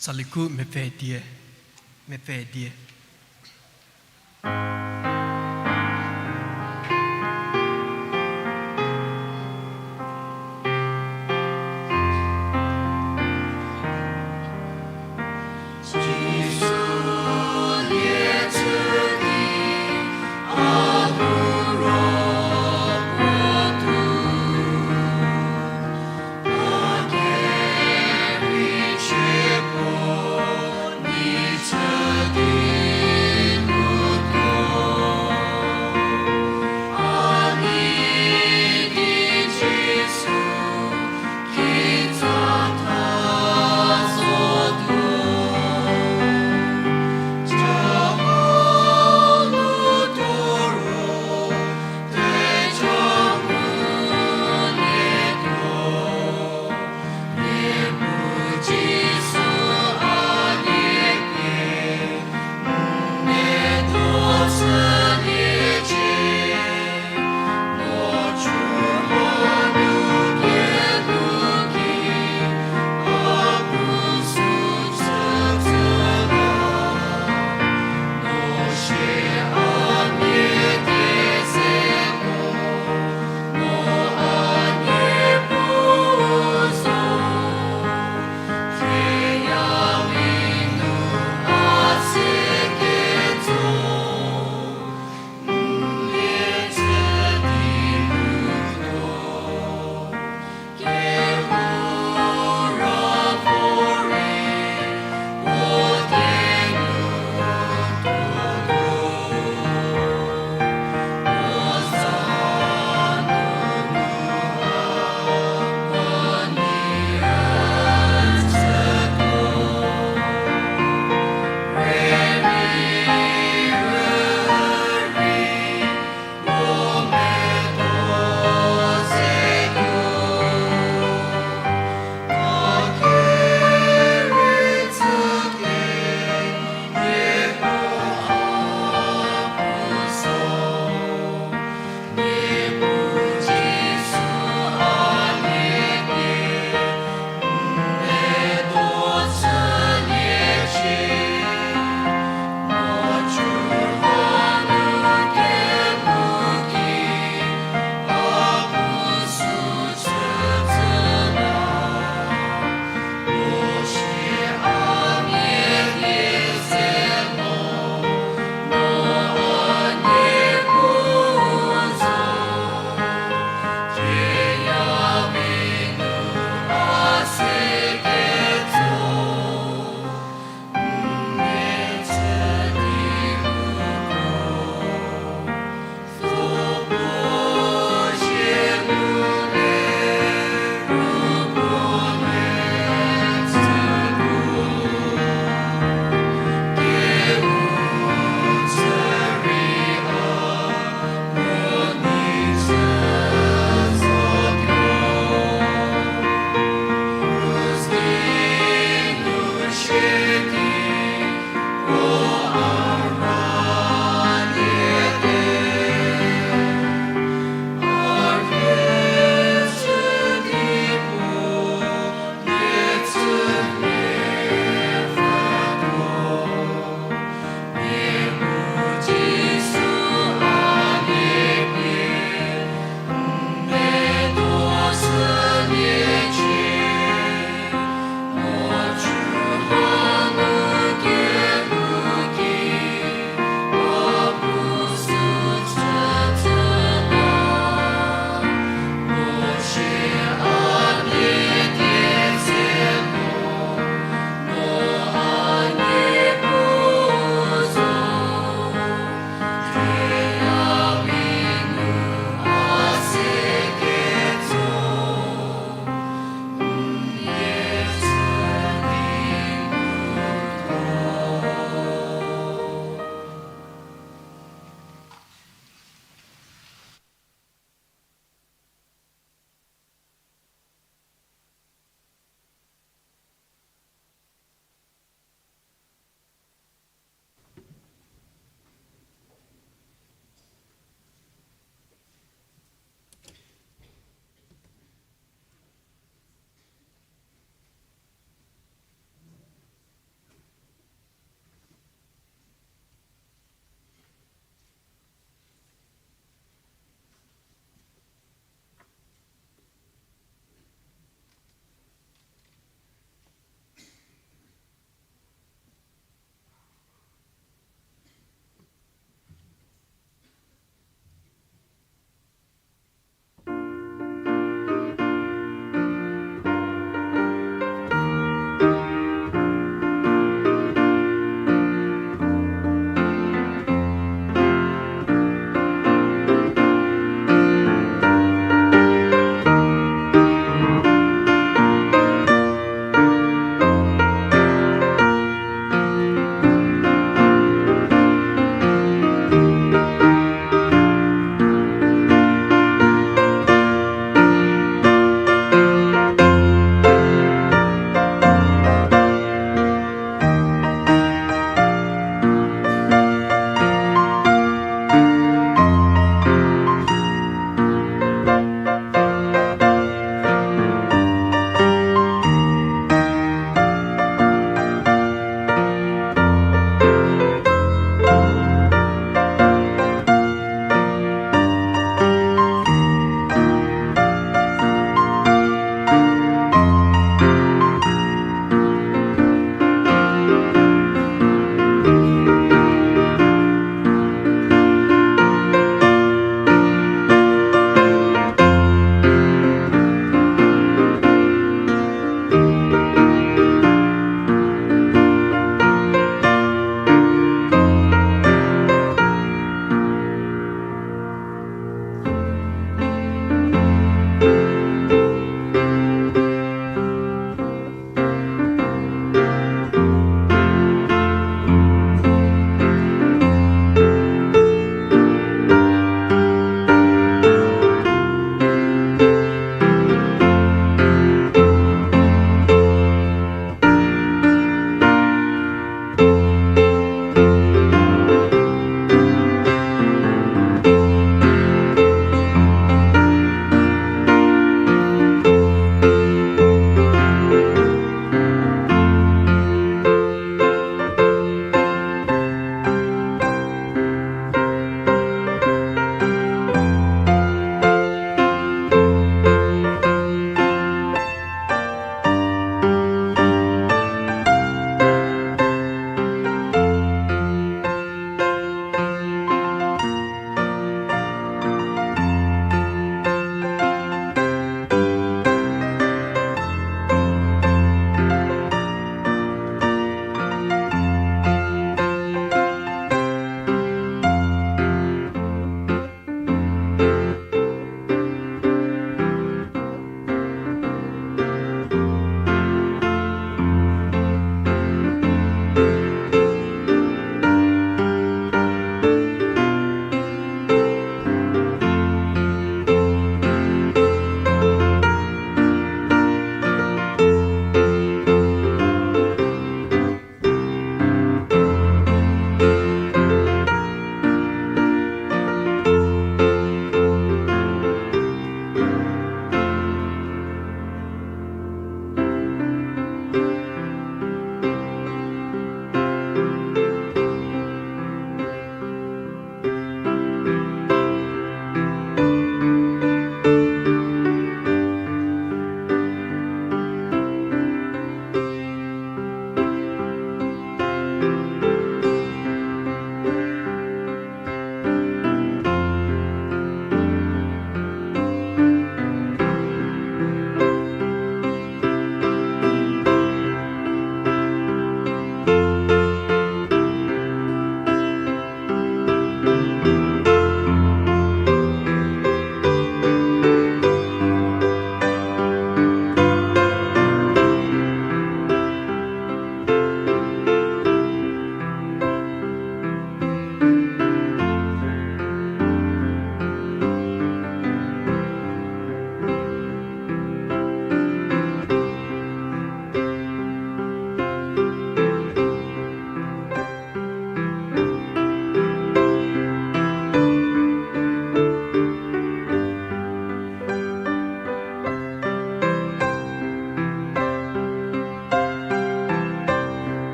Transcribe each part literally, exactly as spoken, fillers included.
Tsaliku mepfü die, mepfü die.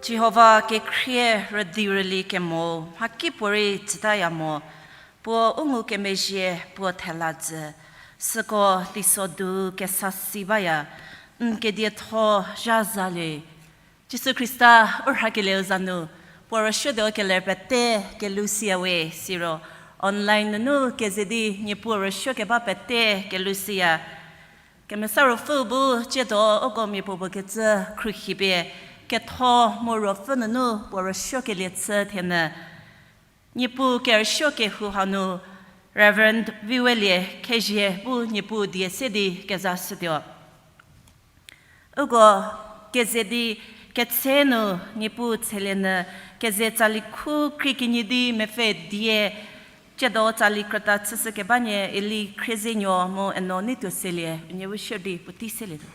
Jihova kekhrie rüdi rüli kemo mhakipuorei tsütaya mo, puo u ngukemezhie puo thela jü, süko teisodu kesa si baya, n kedietho zha zalie. Jisu Khrista u rhakelieu za nu, puo rüsuotuo keler pete kelu siya we, siro online nunu keze di Niepuu rüsuo keba pete kelu siya. Kemesa Ruopfü bu tsiedo uko miapuopuo kecü khruohipie, ketho mu Ruopfü nunu puo rüsuokelie chü thienyü. Niepuu kerüsuo kehou hanu Reverend Viwelie Khezhie bu Niepuu die se di kezashütuo. Uko keze di ketse nu Niepuu tshelie nyü, keze tsali khu krie kenie di mepfü die, tsiedo tsali krüta chüshü kebanie Eli Khriezenuo mu Eno Neituoselie, unie bu share di puotei selietuo.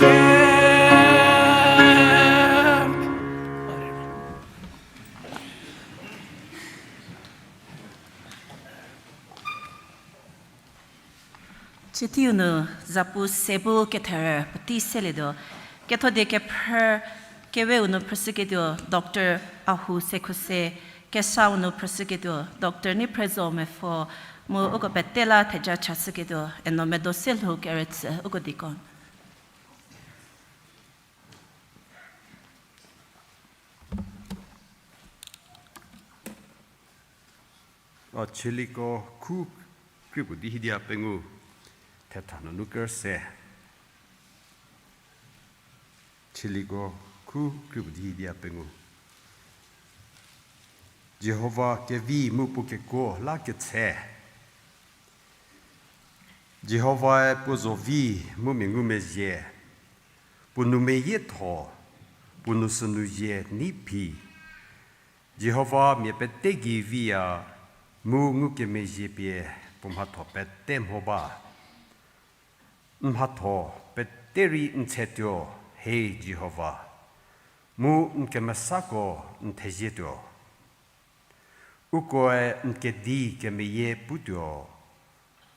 Chüthiu nu zapu se bu ketherü puotei selietuo. Kethodie kephrü keweu nu phrüshüketuo Doctor Ahu Sekhose, kesau nu phrüshüketuo Doctor Niphrezo Mepfo, mu uko pete la theja chashüketuo eno medo se lhou kerüchü uko deacon. A, Chüliko khu kri puo di hiedia pengou, thetha nunu kerse. Chüliko khu kri puo di hiedia pengou. Jihova kevi mu puo kekuo la ketshe. Jihovae puo zo vi mu mia ngumezhie, puo nou meyietho, puo nou sünu zhie nei phi. Jihova mia pete gei viya, mu ngukemezhie pie puo mhatho pete mho ba. N mhatho pete rei n tshetuo, he Jihova, mu n kemesako n thezietuo. Ukoe n kedi kemeyie putuo,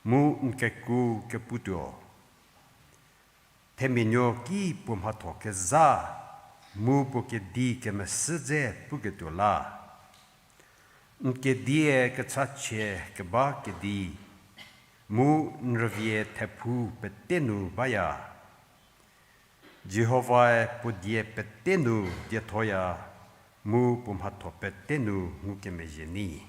mu n keku keputuo. Themia nuo ki puo mhatho kezha, mu puo kedi kemesü dze puketuo la. N kedie kechachie keba kedi, mu n rüvie thephu pete nu baya. Jihovae puo die pete nu diethoya, mu puo mhatho pete nu ngukemezhie ni.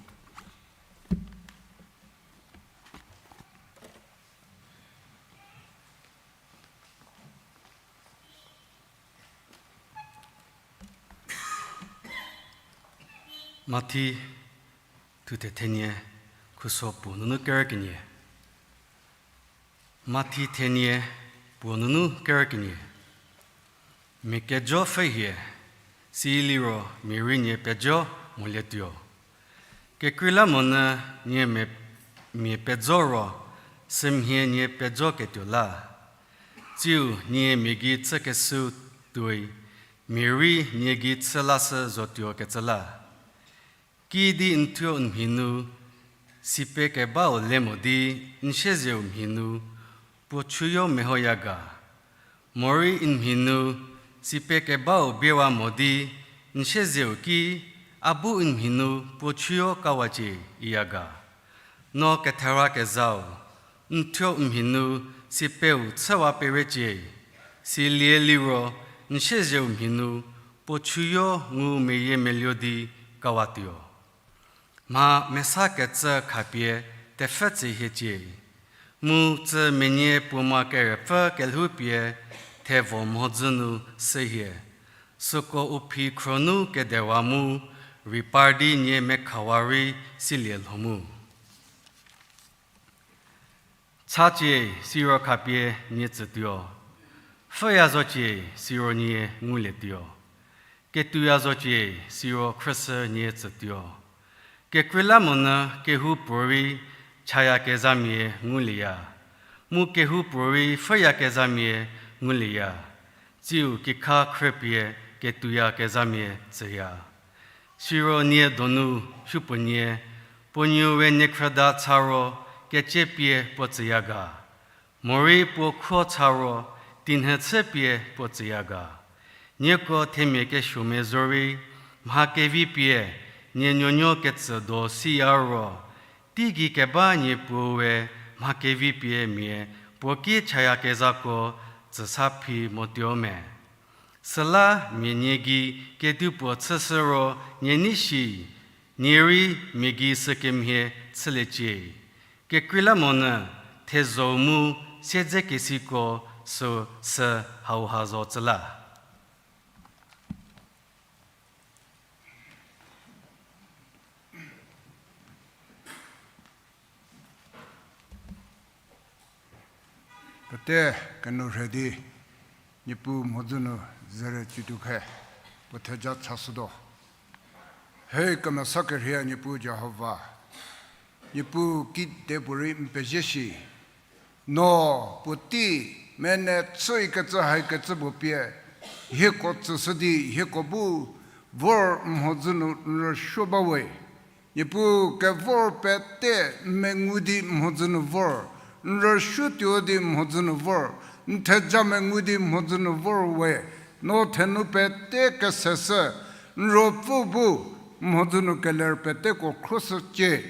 Mathi thuthe thenie, khuso puo nunu kerü kenie. Mathi thenie, puo nunu kerü kenie. Mia kejo pfhü hie, siliro mia rei nie pejo molietuo. Kekreilamonyü nie mia, mia pejo ro, sümhie nie pejoketuo la. Tsiu nie mia gei chükeshü tuoi, mia rei nie gei chü lashü zotuokecü la. Kiüdi n thuo n mhi nu si pekebau le mo di n siezeu mhi nu puo chüyo mehoya ga? Morei n mhi nu si pekebau biewa mo di n siezeu ki a bu n mhi nu puo chüyo kawacie iya ga? No kethera kezhau, n thuo n mhi nu si peu chüwa perecie, silie liro n siezeu mhi nu puo chüyo ngu meyiemeluo di kawatuo. Mha mesa kecü khapie tefü tsü hiecie, mu tsü menie puo ma kerüpfü kelhoupie thevo mhodzü nu se hie, süko u phi khro nu kedewa mu rei par di nie mekhawa rei silie lho mu. Chacie siro khapie nie tsütuo, pfhüya zocie siro nie ngulietuo, ketuoya zocie siro khrüshü nie tsütuo. Kekreilamonyü kehoupuorei chayakezhamia ngulieya, mu kehoupuorei pfhüyakezhamia ngulieya, tsiu kikha khrüpie ketuoyakezhamia tsüya. Siro nie donu supuonie, puo nuou we niekhrüda cha ro kecie pie puo tsüya ga? Morei puo khuo cha ro tinhü chü pie puo tsüya ga? Nieko themia kesuomia zorei mha kevi pie nie nuonuo ketsü do siya ro, teigei keba niepuo we mha kevi pie mia puo ki chayakezhako tsüsa phi motuo me? Süla mia nie gei kedipuo chüshü ro nie nei shi, nie rei mia gei sükemhie chüliecie. Kekreilamonyü thezho-u mu siedzekesiko sü sü hauha zo tsü la. Pete kenourhe di, Niepuu mhodzü nu zerü cütuo khe, puo theja chashütuo. He kemesa kerhei Niepuu Jihova, Niepuu kidepuorei n pezie shi, no puotei mene chü ikecü haikecü puo pie, hieko tsüshü di hieko bu vor n mhodzü nu n rüsuo ba we. Niepuu kevor pete n mengu di n mhodzü nu vor, n rüsuotuo di n mhodzü nu vor, n theja mengu di n mhodzü nu vor we, no thenou pete keseshü, n ruopfü bu n mhodzü nu keler peteko khruoshücie.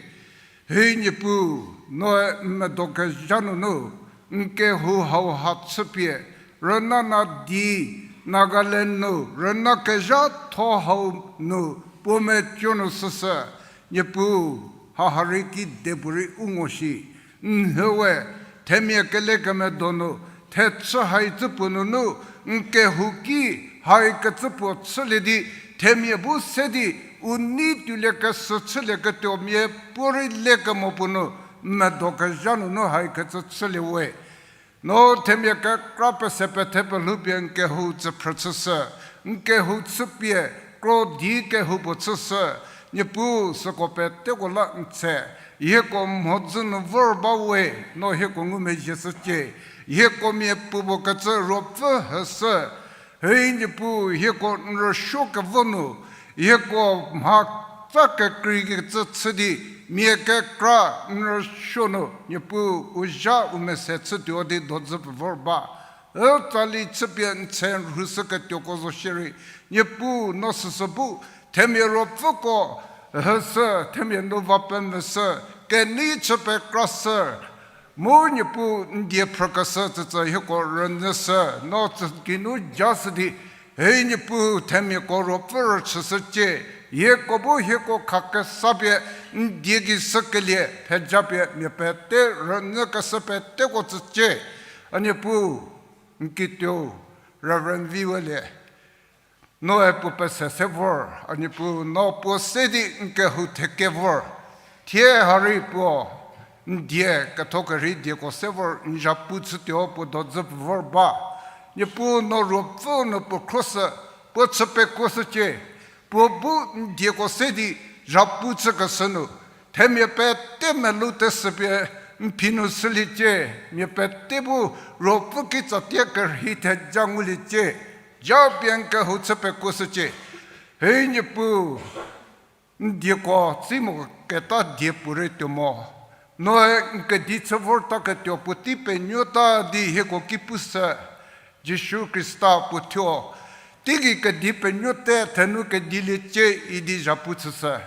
Hei Niepuu, noe n medo kezha nunu, n kehou hauha chüpie, rüna na di, Nagaland nu, rüna kezhatho hau nu, puo meco nu süsü, Niepuu, haha rei kide puorei u ngo shi, n hüwe, themia kele kemedo nu, thechü haicü puo nunu, n kehou ki haikecü puo chülie di, themia bu se di, u nei tuolie kesü chülieketuo miapuorei le kemo puo nu, n medo kezha nunu haikecü chülie we. No themia kekra pese pethe pelhoupie n kehou tsüphrü chüshü, n kehou chüpie kro di kehou puo chüshü, Niepuu süko peteko la n tse, hieko mhodzü nu vor ba we, no hieko ngumezhie shücie, hieko miapuo puo kecü ruopfü heshü, hei Niepuu hieko n rüsuo kevo nu, hieko mha tsa kekreikecü chü di, mia kekra n rüsuo nu, Niepuu u zha u mese chütuo di dodzü pevor ba. Ütsali chüpie n tse n rhushüketuoko zo shierei, Niepuu no süsü bu, themia ruopfüko heshü, themia nu va pemvüshü, kenei chü pekrashü, mu Niepuu n die phrükeshü tsütsü hieko rünyüshü, no tsü geinu jashü di, hei Niepuu themiako ruopfü rüchüshücie, hieko bu hieko khakesa pie n die gei shükelie thejapie mia pete rünyükeshü peteko tsücie. A Niepuu, n kituo, Reverend Viwelie, noe puo pese se vor, a Niepuu no puo se di n kehou theke vor. Thie harei puo n die ketho kerhei dieko se vor n zhapu chütuo puo dodzü pevor ba. Niepuu no ruopfü nu puo khruoshü, puo chü pekuoshücie, puo bu n dieko se di zhapu chükeshü nu, themia pete melou teshüpie n phi nu shüliecie, mia pete bu ruopfü kitsatie kerhei theja nguliecie, japie n kehou chü pekuoshücie. Hei Niepuu, n dieko tsi mo keta die puorei tuo mo, noe n kedi chü vortaketuo puotei penuota di hieko ki pushü, Jisu Khrista puo thuo, teigei kedi penuote thenou kediliecie idi zhapu chüshü.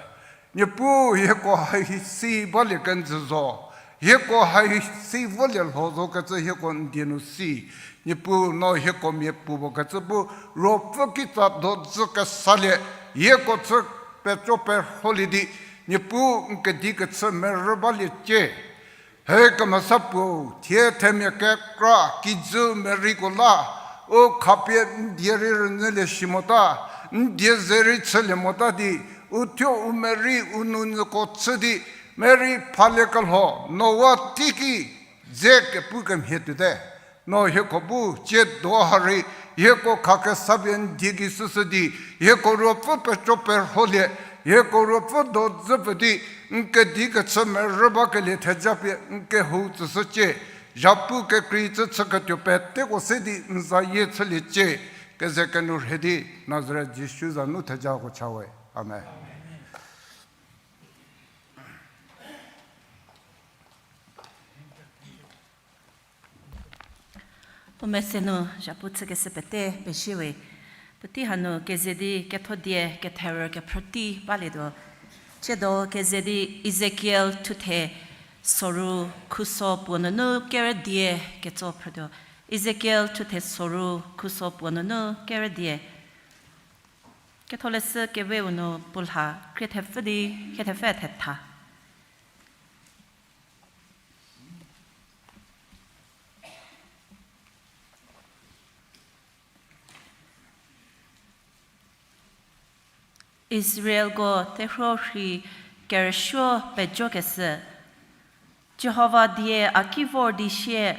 Niepuu hieko hai si balie kenjü zo, hieko hai si volie lho zokecü hieko n die nu si. Niepuu no hieko miapuo puo kecü bu ruopfü kitsa dodzü kesalie, hieko chü peco perholie di, Niepuu n kedi kechü merü baliecie. He kemesa puo, thie themia kekra kijü Maryko la, u khapie n die rei rünyülie shi mota, n die ze rei chülie mota di, u thuo u Mary u nounyüko chü di, Mary phaliekelho Noa teiki dze kepu kemhie tuote. No hieko bu tsiedo ha rei, hieko khakesa pie n die gei shüshü di, hieko ruopfü peco perholie, hieko ruopfü dodzü pfü di, n kedi kechü merü bakelie theja pie n kehou tsüshücie, zhapu kekreicü chüketuo peteko se di n zayie chüliecie, keze kenu rhie di Nazaret Jisu za nu thejako cha we. Amen. Puo mese nu zhapu chükeshü pete pezie we. Puotei hanu keze di kethodie ketherü kephrütei balietuo. Tsiedo keze di Ezekiel thuthe soru khuso puo nunu kerüdie ketso phrütuo. Ezekiel thuthe soru khuso puo nunu kerüdie. Ketholeshü keweu nu puo lha krie thepfü di, krie thepfü thetha. Israelko terhuo rhi kerüsuo pejokeshü, Jihova die a ki vor di sie,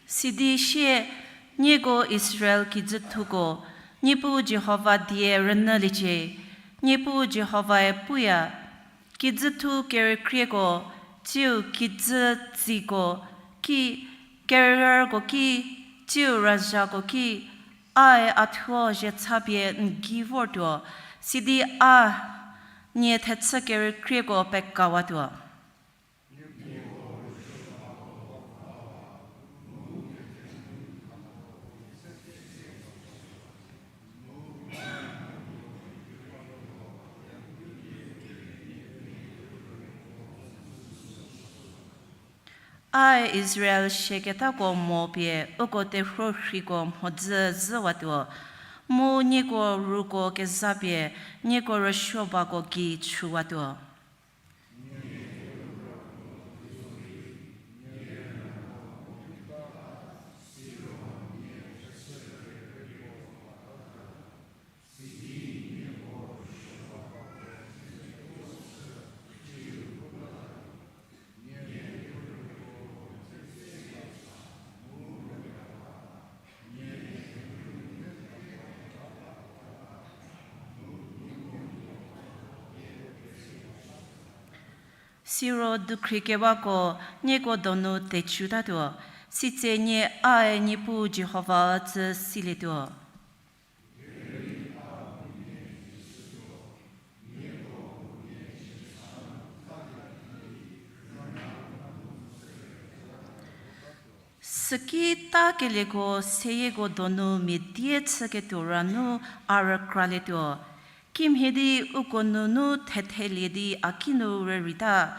sidi sie, nieko Israel kijüthuko, Niepuu Jihova die rünyüliecie. Niepuu Jihovae puya, kijüthu kerükrieko, tsiu kijü tsiko ki, kerüko ki, tsiu razhako ki, ae a thuo zhiechapie n gei vortuo, sidi a nie thechü kerükrieko pekawatuo. Ae Israel shieketako mo pie uko terhuo rheiko mhodzü zhüwatuo, mu nieko ruko kezapie nieko rüsuobako gei chüwatuo. Siro dukhri kewako nieko donu tecutatuo, sitse nie ae Niepuu Jihova tsü silietuo. Süki takelieko seyieko donu mia die chüketuo ra nu a rükralietuo. Kimhie di uko nunu thethelie di a kinu rüreita,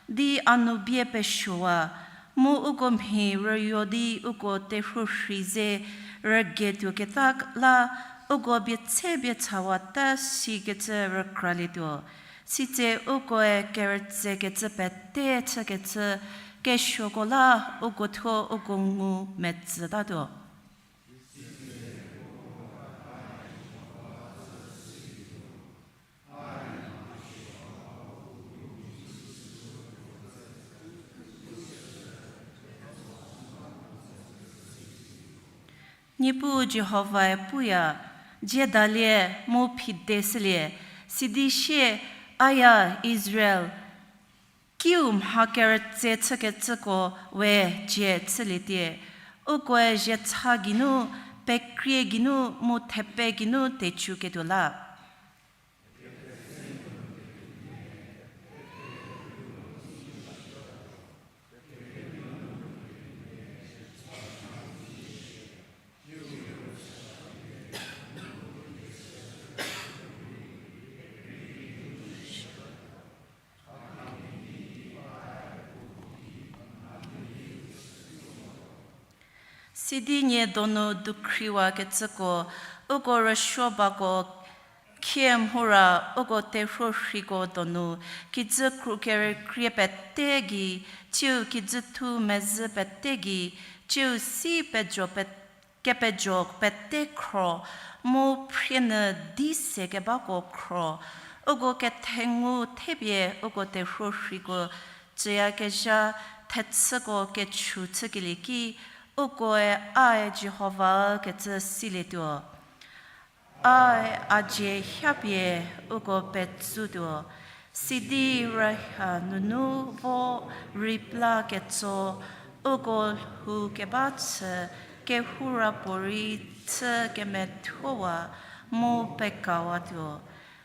di a nu bie pesuowa, mu uko mhi rüyo di uko terhuo rhei ze rügetuoketa la, uko bietse bie chawata sikecü rükralietuo. Sitse ukoe kerütsekecü pete chükecü kesuoko la uko thuo uko ngu metsütatuo. Niepuu Jihovae puya, jiedalie mu phide shülie, sidi sie, aya Israel, kiu mha kerütse chükecüko we cie chülietie, ukoe zhiecha geinu, pekrie geinu mu thepe geinu tecuketuo la. Sidi nie donu dukhriwakecüko, uko rüsuobako khie mhura uko terhuo rheiko donu, kijü kru kerükrie pete gei, tsiu kijüthu mezhü pete gei, tsiu si pejo pe-, kepejo pete khro, mu phrie nyü di se kebako khro, uko kethengu thepie uko terhuo rheiko tsüyakezha thechüko kechu chükelie ki, ukoe ae Jihova kecü silietuo. Ae a dzie hiapie uko petsutuo, sidi rüha nunu vo rei pla ketso, uko lhou keba chü kehoura puorei chü kemethuowa mu pekawatuo.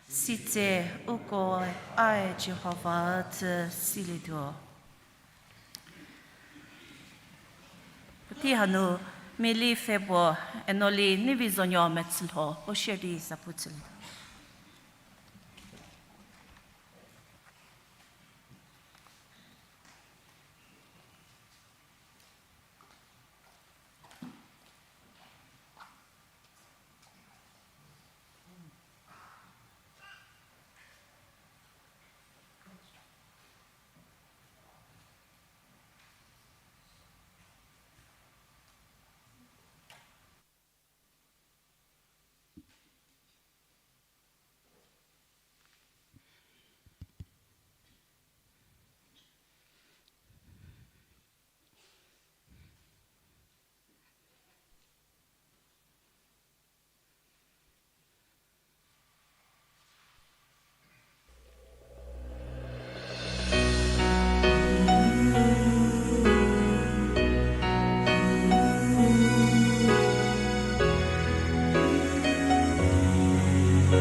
Sitse uko ae Jihova tsü silietuo. Puotei hanu, Mili Pfhepuo, Enoli Nivizonuo Metsülho, puo share di zapu chülie.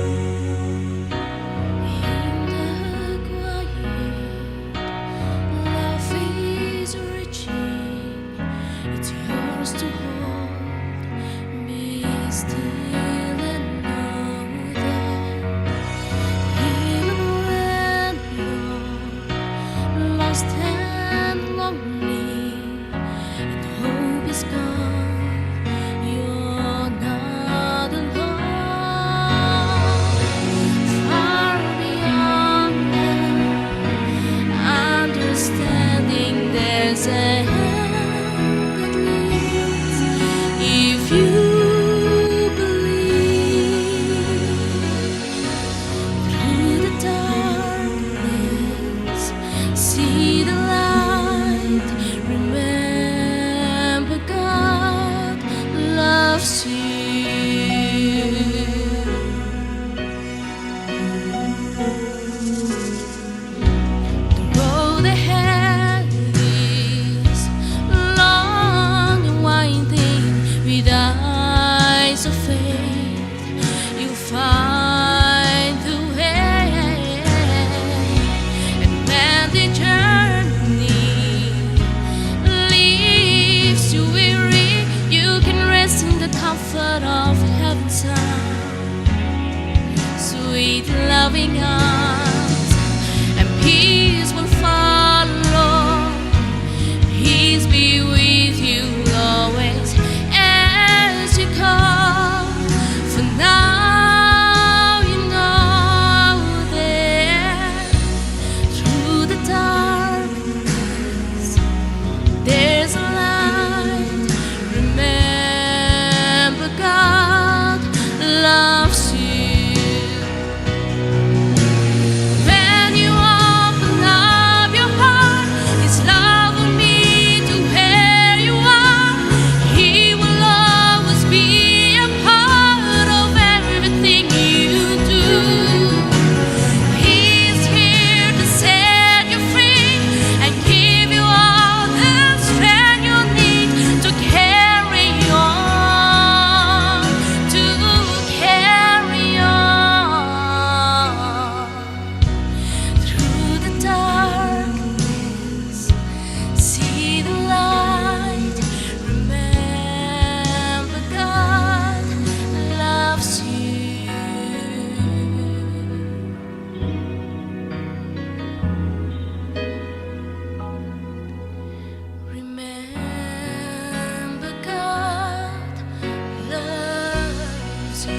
In the quiet, love is reaching. It's yours to hold. Be still and know that even when you're lost and lonely, and hope is gone, you're not alone. Far beyond the understanding, there's a hand that leads. If you believe, through the darkness, see the light. Remember, God loves you. The road ahead is long and winding. With eyes of faith, you'll find the way. And when the journey leaves you weary, you can rest in the comfort of heaven's arms. Sweet loving arms, and peace will follow. Peace be with you always as you go. For now you know that through the darkness, there's a light. Remember, God loves you. When you open up your heart, His love will meet you where you are. He will always be a part of everything you do. He's here to set you free and give you all the strength you need to carry on, to carry on. Through the darkness, see the light. Remember, God loves you. Remember, God loves you.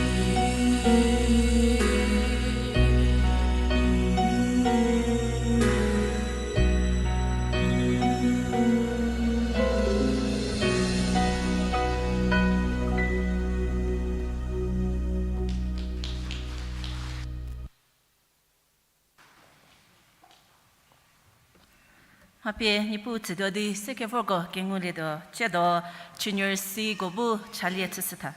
Mha pie Niepuu tsütuo di sekevorko kengulietuo, chiedo Junior C ko bu chalie chüshütha.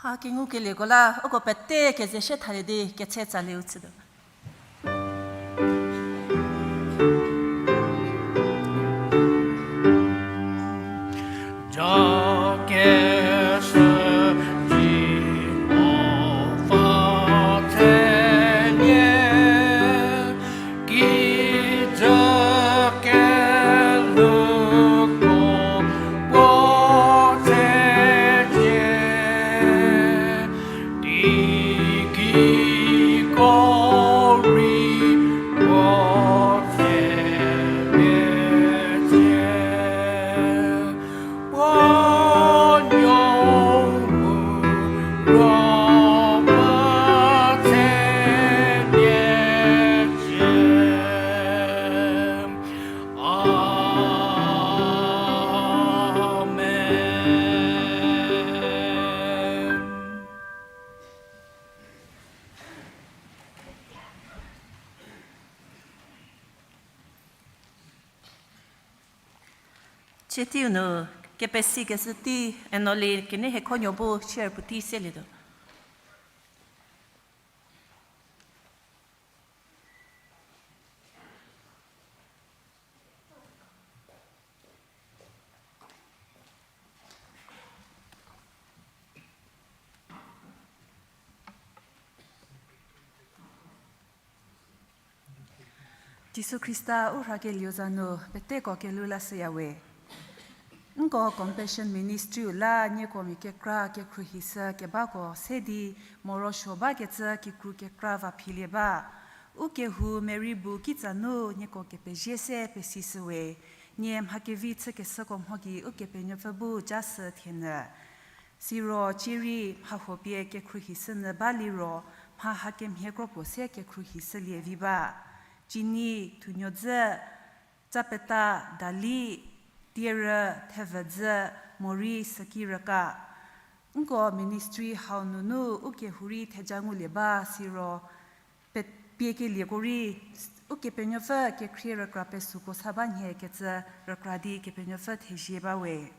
Ha kengukelieko la uko pete keze shie thalie di ketse tsalieu chütuo. Chietiu nu kepesikeshü tei Enoli kenie hiekhonuo bu share puotei selietuo. Jisu Khrista u rhakelieu za nu peteko kelhou lashüya we. Nko Compassion Ministry-u la nieko mia kekra kekhruohishü kebako se di morosuo bakecü kikru kekra va philie ba. Ukehou Mary bu kitsa nu nieko kepezie se pesishü we. Nie mha kevi chükeshüko mho gei Ukepenuopfü bu ja shü thienyü. Siro cierei mha huo pie kekhruohishünyü ba liro mha hakemhie kropuo se kekhruohishülie vi ba. Cini, thunuodzü, tsapeta, dali, tierü, thevüdzü, morei süki rüka. Nko ministry hau nunu ukehou rei theja ngulie ba siro pe-, piekelieko rei Ukepenuopfü kekhrie rükra pesuko sa ba nhie kecü rükra di Kepenuopfü thezie ba we.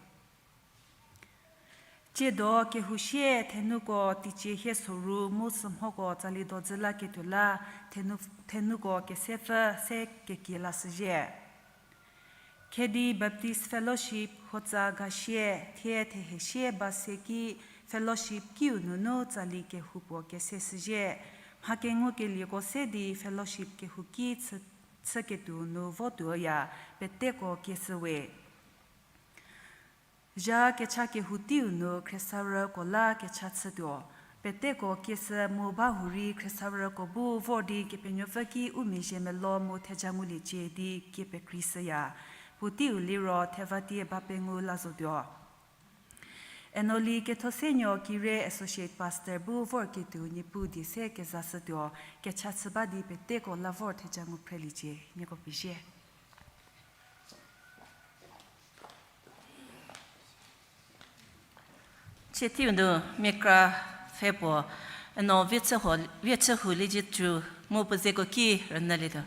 Tsiedo kehou sie thenuko teicie hie soru mu sümhoko tsali dodzü laketuo la thenu-, thenuko kesepfü se kekie lashüzhie. Khedi Baptist Fellowship, Hotsa Gasie, thie Thehesie ba se ki fellowship kiu nunu tsali kehoupuo kese shüzhie. Mha kengukelieko se di fellowship kehouki chü-, chüketuo nu votuoya peteko kieshü we. Zha kecha kehou teiu nu khriesarüko la kecha chütuo. Peteko kieshü mu bahurei khriesarüko bu vor di Kepenuopfü ki u mezhie melo mu theja nguliecie di kie pekreishüya. Puoteiu liro thevatie ba pengou la zotuo. Enoli Kethosenuo Kire Associate Pastor bu vorketuo Niepuu die se kezashütuo, kecha chü ba di peteko la vor theja ngu phreliecie, nieko pezie. Chie teiu nu miakra pfhe puo, eno Viechühu, Viechühu Liezietsu mu puo zeko ki rünyülietuo.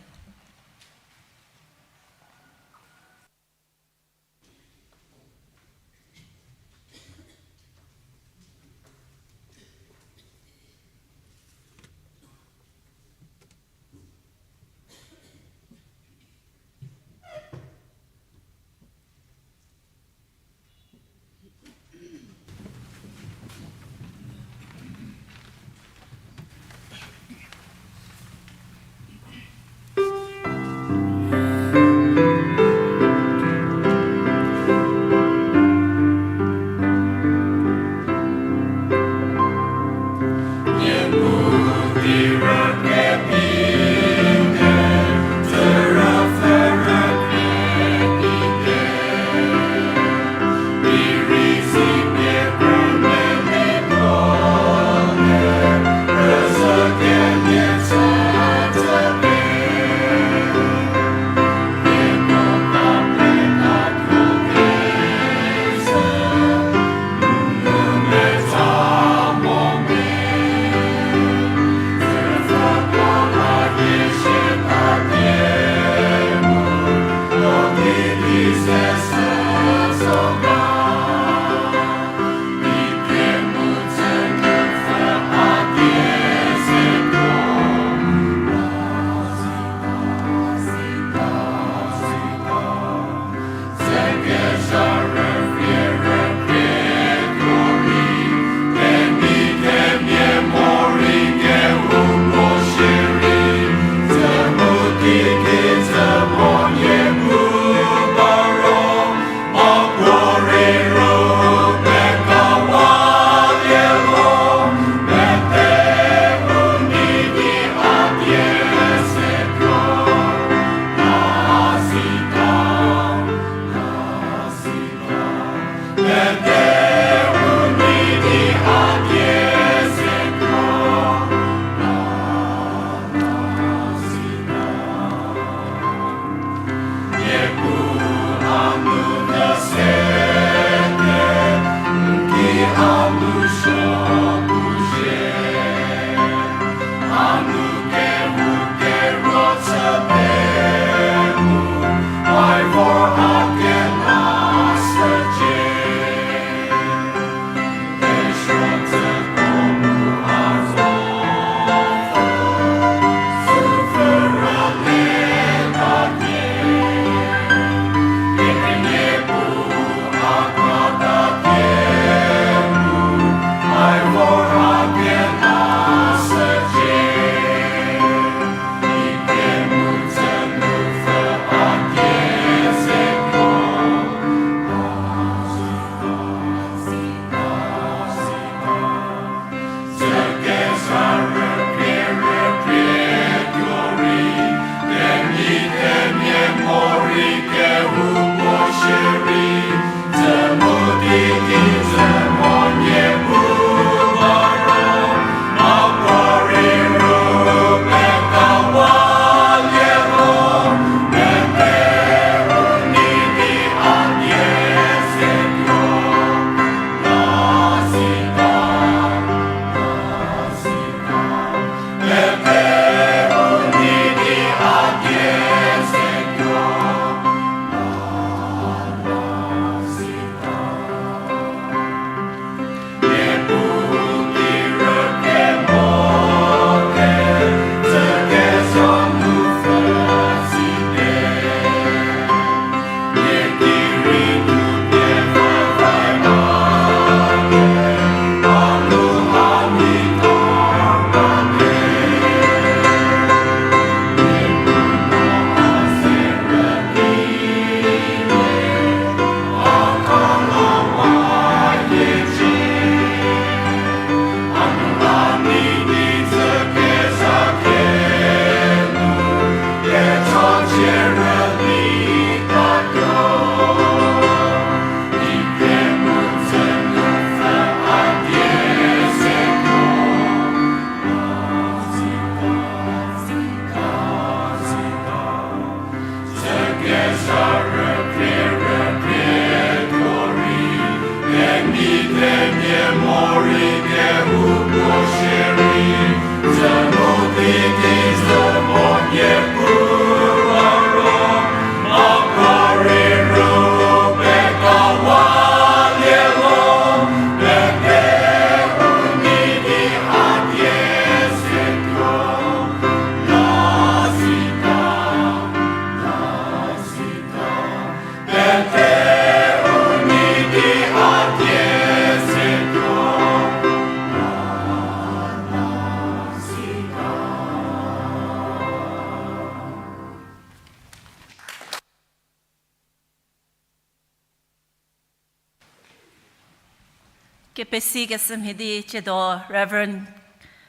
Kepesi keshü mhie di tsiedo Reverend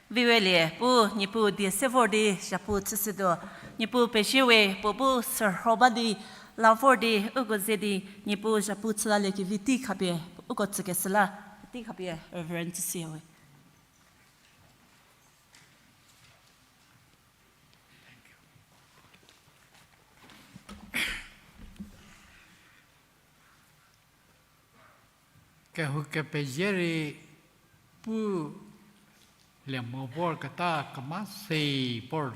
Viwelie bu Niepuu die se vor di zhapu chüshütuo. Niepuu pezie we, puo bu sürho ba di la vor di uko ze di Niepuu zhapu chülaliekevi tei khapie uko tsükeshü la, tei khapie Reverend tsüshüya we. Kehou kepezie rei pu lie mo vorketa kemase vor.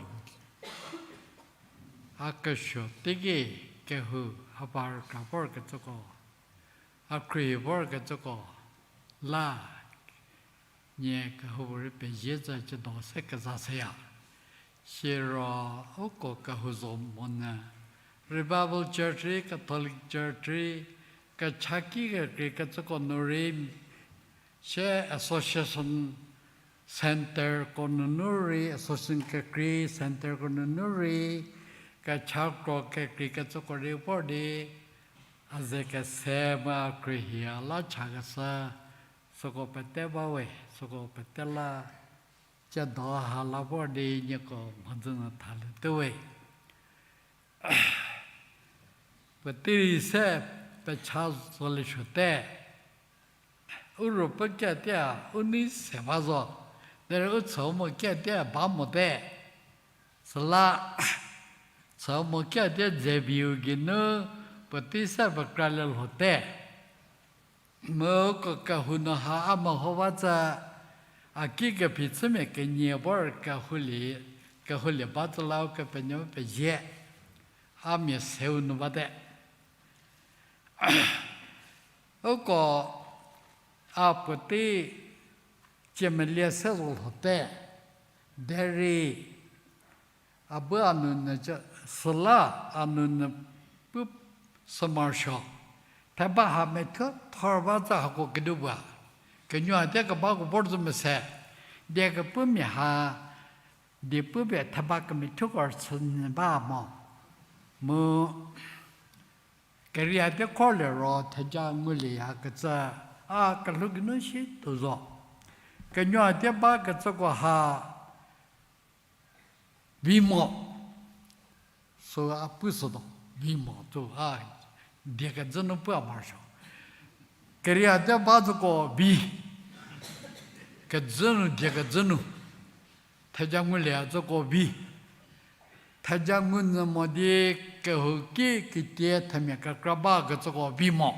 A kesuo teiki kehou a ba rükra vorkecüko, a khrie vorkecüko la nie kehoupuorei pezie tse tsiedo se keza shüya. Siro uko kehou zo monyü Revival Church rei, Catholic Church rei, kechaki kekrei kecüko nu rei, sie association centreko nunu rei, association kekrei centreko nunu rei, kechakro kekrei kecüko rei vor di, a ze kese mu a khrie a la chakeshü, süko pete ba we, süko pete la, tsiedo ha la vor di nieko mhodzü nu thalietuo we. Puotei rei se pecha zolie suote. U ruopfü kiatie u nei se ba zo. Derei u chü mo kiatie ba mote. Süla chü mo kiatie dze viu geinu puotei se pekralie lhote. Mu uko kehou nu ha a meho ba tse, a ki kephi chümia kenie vor kehoulie, kehoulie ba tse la Ukepenuopfü pezie. A mia seu nu bate. Uko a puotei tsie melie se zo lhote, derei a bu a nounyü, süla a nounyü pu sü morosuo. Theba ha methuo thor ba tse hako kedipuo a, kenuo a die kebako vor zo mese, die kepumia ha, die pupie theba kemethuoko rüchü nyü ba mo. Mu keria die khorlie ro theja ngulieya kecü, a kelhou geinu si tuo zo. Kenuo a die bakecüko ha vi mo. Sü a pu sütuo, vi mo tsu a die kezhü nu pu a morosuo. Keria die ba züko vi. Kezhü nu, die kezhü nu. Theja ngulieya züko vi. Theja ngunyü mo di kehouki kitie themia kekra bakecüko vi mo.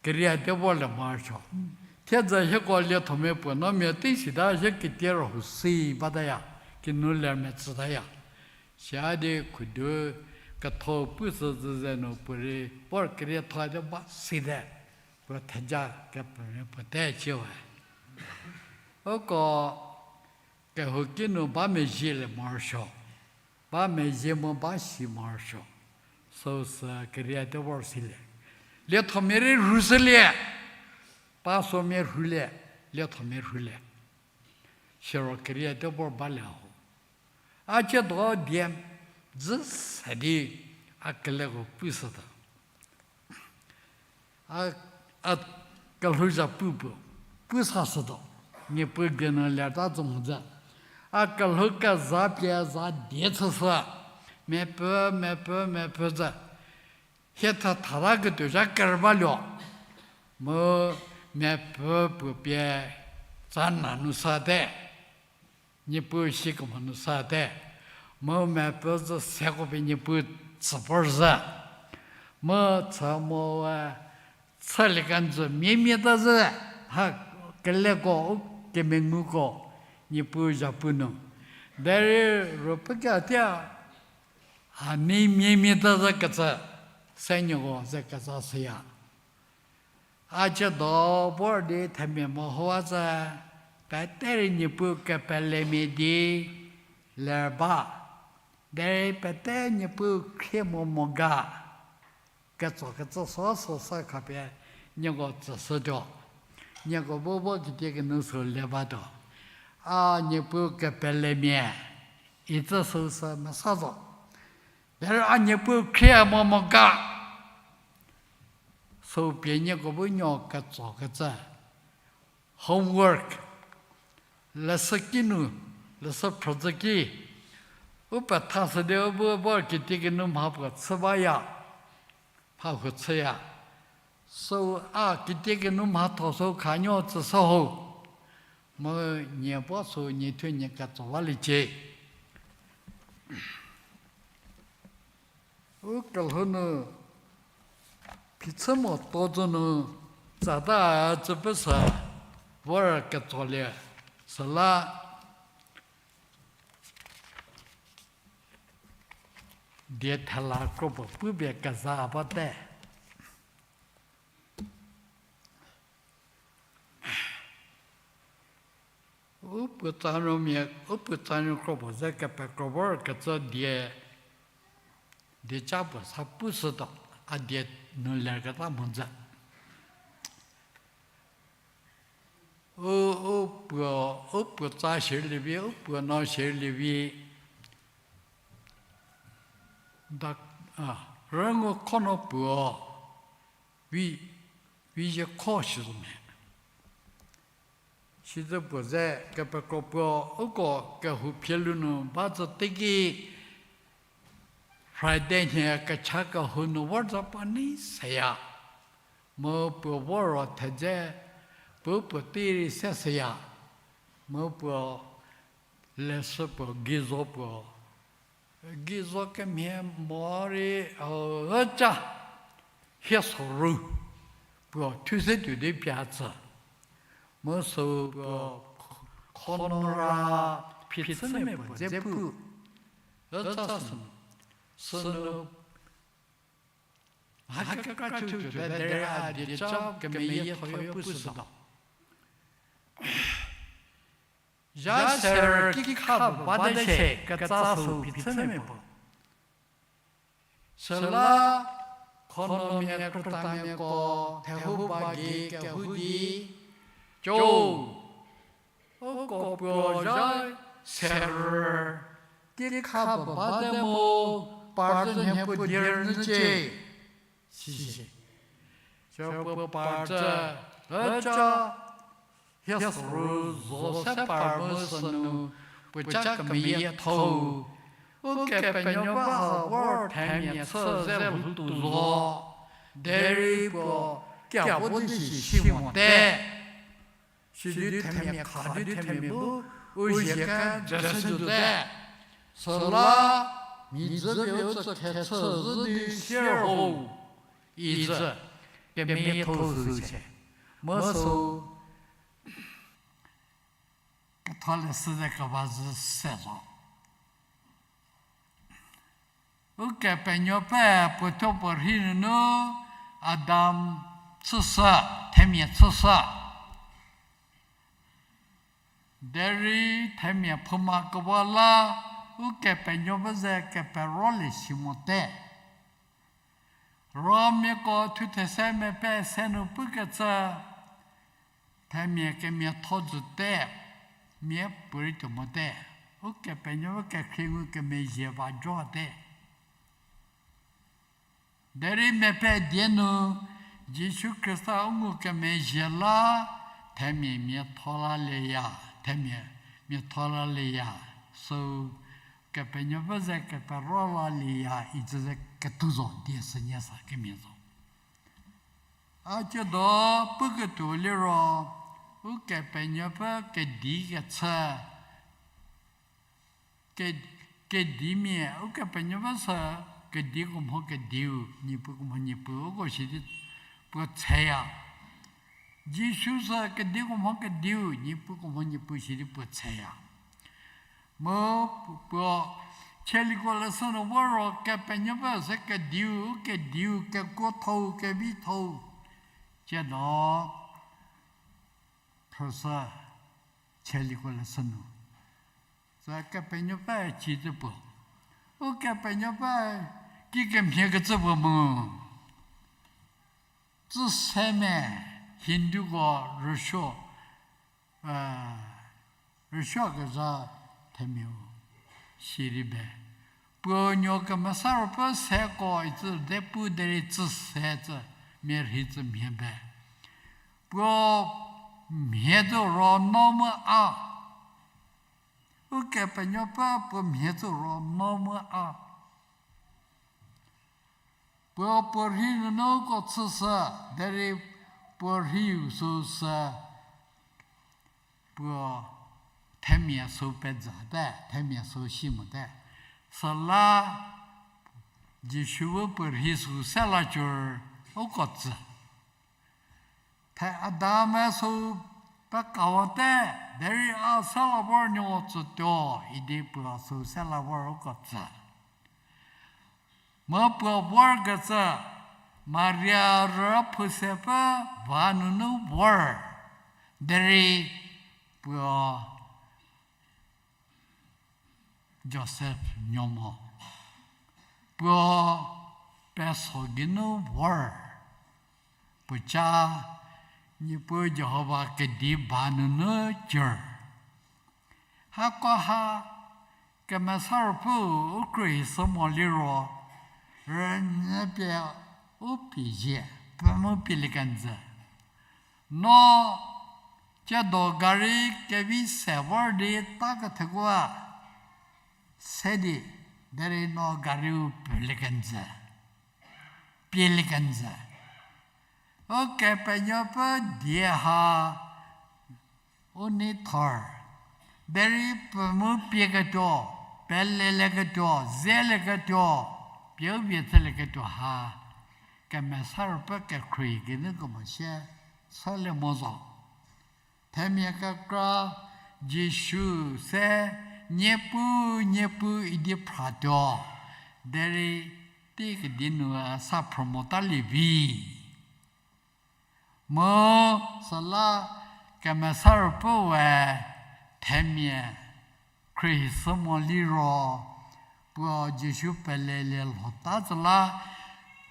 Keria die vorlie morosuo. Thiedzü hieko liethomia puo no mia tei sita hie kitie rhou si bataya, kinu lermia tsütaya. Sia di khudu ketho pu sü züze nu puorei vor kerietho di ba site. Puo theja kepemia puo te chie we. Uko kehouki nu ba mezhielie morosuo. Ba mezhie mu ba si morosuo. Süu sü keria die vor silie. Liethomia rei rhushülie. Pastormia rhulie, liethomia rhulie. Siro keria die vor balie ho. A tsiedo die dzü se di a keleko pushütuo. A, a kelhouzha pu puo, pu sashütuo. Niepuu die nu leta tsü mhodzü. A kelhou kezha pie za die chüshü. Mepfü, mepfü, mepfü zü. Hie tha thata ketuo zha kerü baluo. Mu mepfü puo pie tsa na nu sate. Niepuu si kemo nu sate. Mu mepfü zü seko pie Niepuu tsü vor zü. Mu chü mo we, chülie kenjü miemieta zhü, ha keleko, u kemenguko, Niepuu zhapu nu. Derei ruopfü ketia, a nei miemieta zhü kecü, se nieko ze keza shüya. A ciedo vor di themia mehowa zhü, pete rei Niepuu kepelemia di ler ba. Derei pete Niepuu khrie mo mo ga. Ketso kecü so so sa khapie nieko tsüshütuo. Nieko bu vo kitiekinu sü le batuo. A Niepuu kepelemia, itsü süu sü mesa zo. Derei a Niepuu khrie mo mo ga. Süu pie nieko bu nuo ketso kecü. Homework. Leshü kinu, leshü phrüzhü ki. U pethashü di u bu vo kitiekinu mha puo chü baya. Mha huo chüya. Süu a kitiekinu mhatho süu khanuo tsüshü ho. Mu nie vo süu nie thuo nie ketso baliecie. U kelhou nu phichü mo to zo nu tsata tsüpfü sü vor ketsolie süla die thela kropuo pupie keza bate. U puo tsanuomia, u puo tsanuo kropuo ze kepekro vor kecü die, dieca puo sa pushütuo, a die nu lerketa mhodzü. U, u puo, u puo tsa shierlie vi, u puo no shierlie vi, da, a, rüngu kho no puo, vi, vi zie kho shi zo me. Sizü puo ze kepekro puo uko kehou phielu nu ba zhü teiki Friday nhie kecha kehou nu vor zhü pa nei seya. Mu puo vo ro thedze, puo puo tei rei se seya. Mu puo leshü puo geizo puo, geizo kemhie morei, üca, hie soru, puo thu se tuo di pie tsü. Mu süu puo khonora phichümia puo dze pu. Üca sü, sünu, mha kekra chütuo derei a dieca kemeyietho yo pushütuo. Zha serü kikha puo bate shie ketsa süu phichümia puo. Süla khonomia krütamiako thehou ba gei kehou di, co, uko puo zha serü kikha puo bate mu, par zhü nhie puo die rünyücie. Sisi. Süu puo par zhü, üca, hie soru zo se par mu sünu, puoca kemeyiethou, Ukepenuopfü ha vor themia chü ze lhoutuo zo, derei puo kia vo di si si mote. Sidi themia kha di themia bu u zie kejü se tuote. Süla mia dzü pie u tsü khechü zhü di sier ho, icü kemeyiethou süu se. Mu süu ketholeshü ze keba zhü se zo. Ukepenuopfü puothuo puo rhi nunu Adam chüshü, themia chüshü. Derei themia phouma keba la, Ukepenuopfü ze keperolie si mote. Romiako thuthe se mepfü se nu pukecü, themia kemiatho jüte, miapuorei tuo mote, Ukepenuopfü kekhrie ngu kemezhie va jote. Derei mepfü die nu Jisu Khrista u ngukemezhie la, themia miatho lalieya, themia miatho lalieya, süu Kepenuopfü ze kepero lalieya icü ze ketuo zo die sünie sa kemhie zo. A tsiedo puketuo liro, Ukepenuopfü kedi kechü, ke-, kedimia Ukepenuopfü sü kediko mho kediu, niepuko mho niepu, uko sidi puo tsheya. Jisu sü kediko mho kediu, niepuko mho niepu sidi puo tsheya. Mu puo, Tsaliko leshü nu vo ro Kepenuopfü se kediu, kediu, kekuothou, kevithou. Tsiedo, phrüshü, Tsaliko leshü nu. Sü Kepenuopfü cizü puo. Ukepenuopfü kikemhie kecü puo mu. Tsüse me Hinduko rüsuo, rüsuokezha themiau sirei be. Puo nuo Kemesa Ruopfü seko icü de pu derei tsüse cü mia rhei cü mhie be. Puo mhie zo ro no mu a. Ukepenuopfü puo mhie zo ro no mu a. Puo puo rhei nunu uko chüshü, derei puo rheiu süu sü puo themia süu pezate, themia süu si mote. Süla Jisu bu puo rhei süu se la cür uko tsü. The Adam-e süu pekawate, derei a se la vor nuo tsütuo, idi puo süu se la vor uko tsü. Mu puo vorkecü, Maria rüphu se pfü va nunu vor, derei puo Josef nuo mo. Puo peso geinu vor. Puoca Niepuu Jihova kedi ba nunu cür. Hakoha Kemesa Ruopfüu u khruohi sü mo liro, rünyü pie u pie zie, pfü mu pielie kenjü. No tsiedo gari kevi se vor di ta kethekoa se di, derei no gariu pfhülie kenjü, pielie kenjü. Ukepenuopfü die ha u nei thor, derei pfü mu pieketuo, pelelieketuo, zelieketuo, pie u vie chülieketuo ha, Kemesa Ruopfü kekhruohi geinu kemo sie chülie mo zo. Themia kekra Jisu se, Niepuu, Niepuu idi phratuo, derei tei kedi nu sa phrü motalie vi. Mu süla Kemesa Ruopfüe themia khruohi sü mo liro, puo Jisu pelelie lhota tsüla,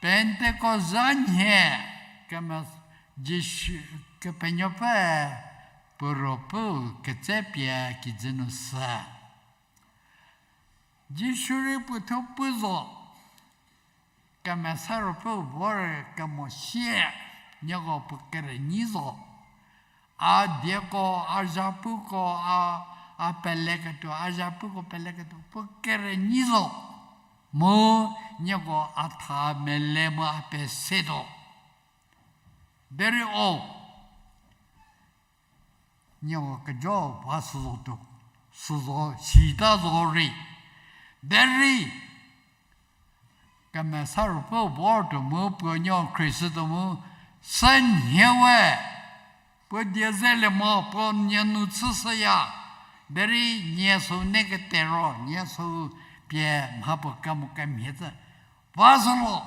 Pentecost zha nhie, Keme-, Jisu, Kepenuopfü puo Ruopfüu ketse pie kijü nu sü. Jisu rei puothuo pu zo, Kemesa Ruopfüu vor kemo sie, nieko puo kerünyi zo. A dieko, a zhapuko, a, a peleketuo, a zhapuko peleketuo, puo kerünyi zo. Mu nieko a tha mele mu a pesetuo. Derei o, nieko kejo va süzo tuo, süzo sita zo rei. Derei Kemesa Ruopfü vor tuo mu puo nuo khruohi shütuo mu, sünhie we, puo die zelie mo, puo nie nu chüshüya, derei nie süu ne kete ro, nie süu pie mha puo kemo kemhie tsü, va zo lo,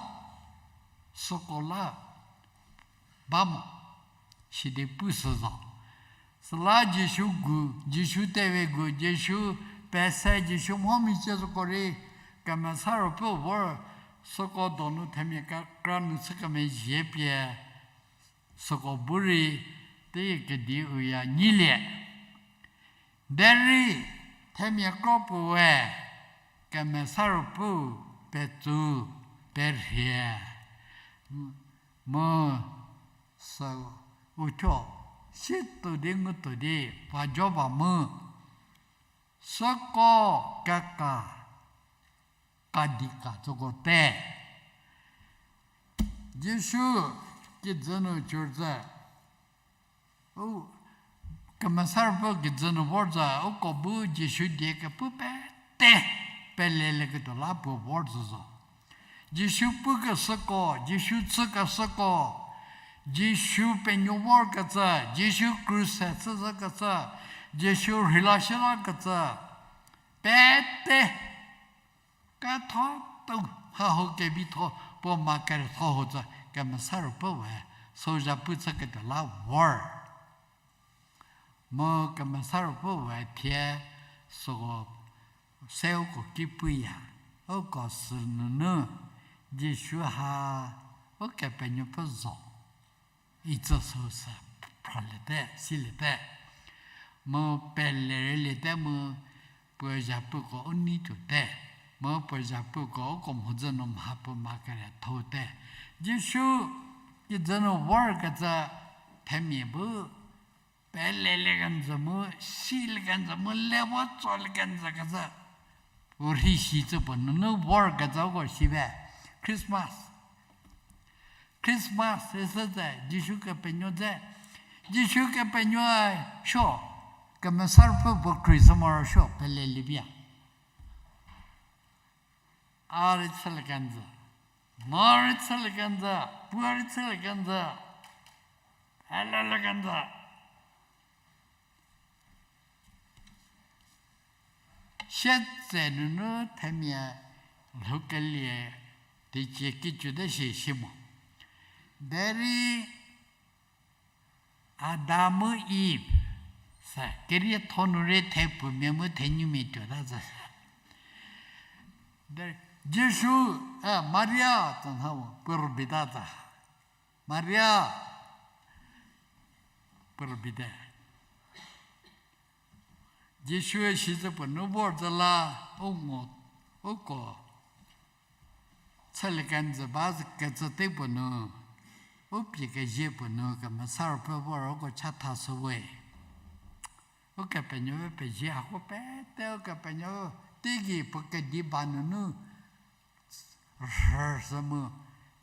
süko la ba mo, sidi pu sü zo. Süla Jisu gu, Jisu tewe gu, Jisu pese, Jisu mhomichie süko rei, Kemesa Ruopfü vor, süko donu themia kekra nu chü kemezhie pie, süko bu rei, tei kedi uya nyilie. Derei themia kro puoe, Kemesa Ruopfüu petsu, perhie, mu sü uthuo, situo di ngutuo di, va jo ba mu, süko keka, kadika tsüko te. Jisu kijü nu cürzü, u, Kemesa Ruopfü kijü nu vorzü, uko bu Jisu die kepu pete pelelieketuo la puo vorzü zo. Jisu pukeshüko, Jisu chükeshüko, Jisu penuo vorkecü, Jisu kruse chüzhükecü, Jisu rheila shüzhükecü, pete ketho tuo, hau kevitho, puo ma keretho ho tsü, Kemesa Ruopfü we, sozha pu chüketuo la vor. Mu Kemesa Ruopfü we thie süko se uko ki puya, uko sünunu, Jisu ha Ukepenuopfü zo, itsü süu sü phraliete, siliete. Mu pele rüliete mu puo zhapuko u nei tuote. Mu puo zhapuko uko mhodzü nu mha puo ma kere thote. Jisu kijü nu vorkecü themia bu pelelie kenjü mu, silie kenjü mu, levo tsolie kenjü kecü. Puo rhi shi cü puo nunu vorkecü uko si be. Christmas. Christmas isü tse, Jisu kepenuo dze. Jisu kepenuo suo, Kemesa Ruopfü puo krei sü morosuo pelelie bia. A rei chülie kenjü, ma rei chülie kenjü, puo rei chülie kenjü, pelelie kenjü. Sietse nunu themia lhoukelie teicie kicü te shi si mo. Derei Adam mu Eve sü kerietho nu rei thepfumia mu thenumia tuota zü sü. Derei Jisu, a, Maria, tsü nha puo rübeita tsü. Maria, puo rübeite. Jisu-e sicü puo nu vor zü la, u ngo, uko chülie kenjü ba zü kecü te puo nu, u pie kezie puo nu Kemesa Ruopfü vor uko chatha shüwe. Ukepenuopfü pezie hako pete Ukepenuopfü teigei puo kedi ba nunu rhü sü mu,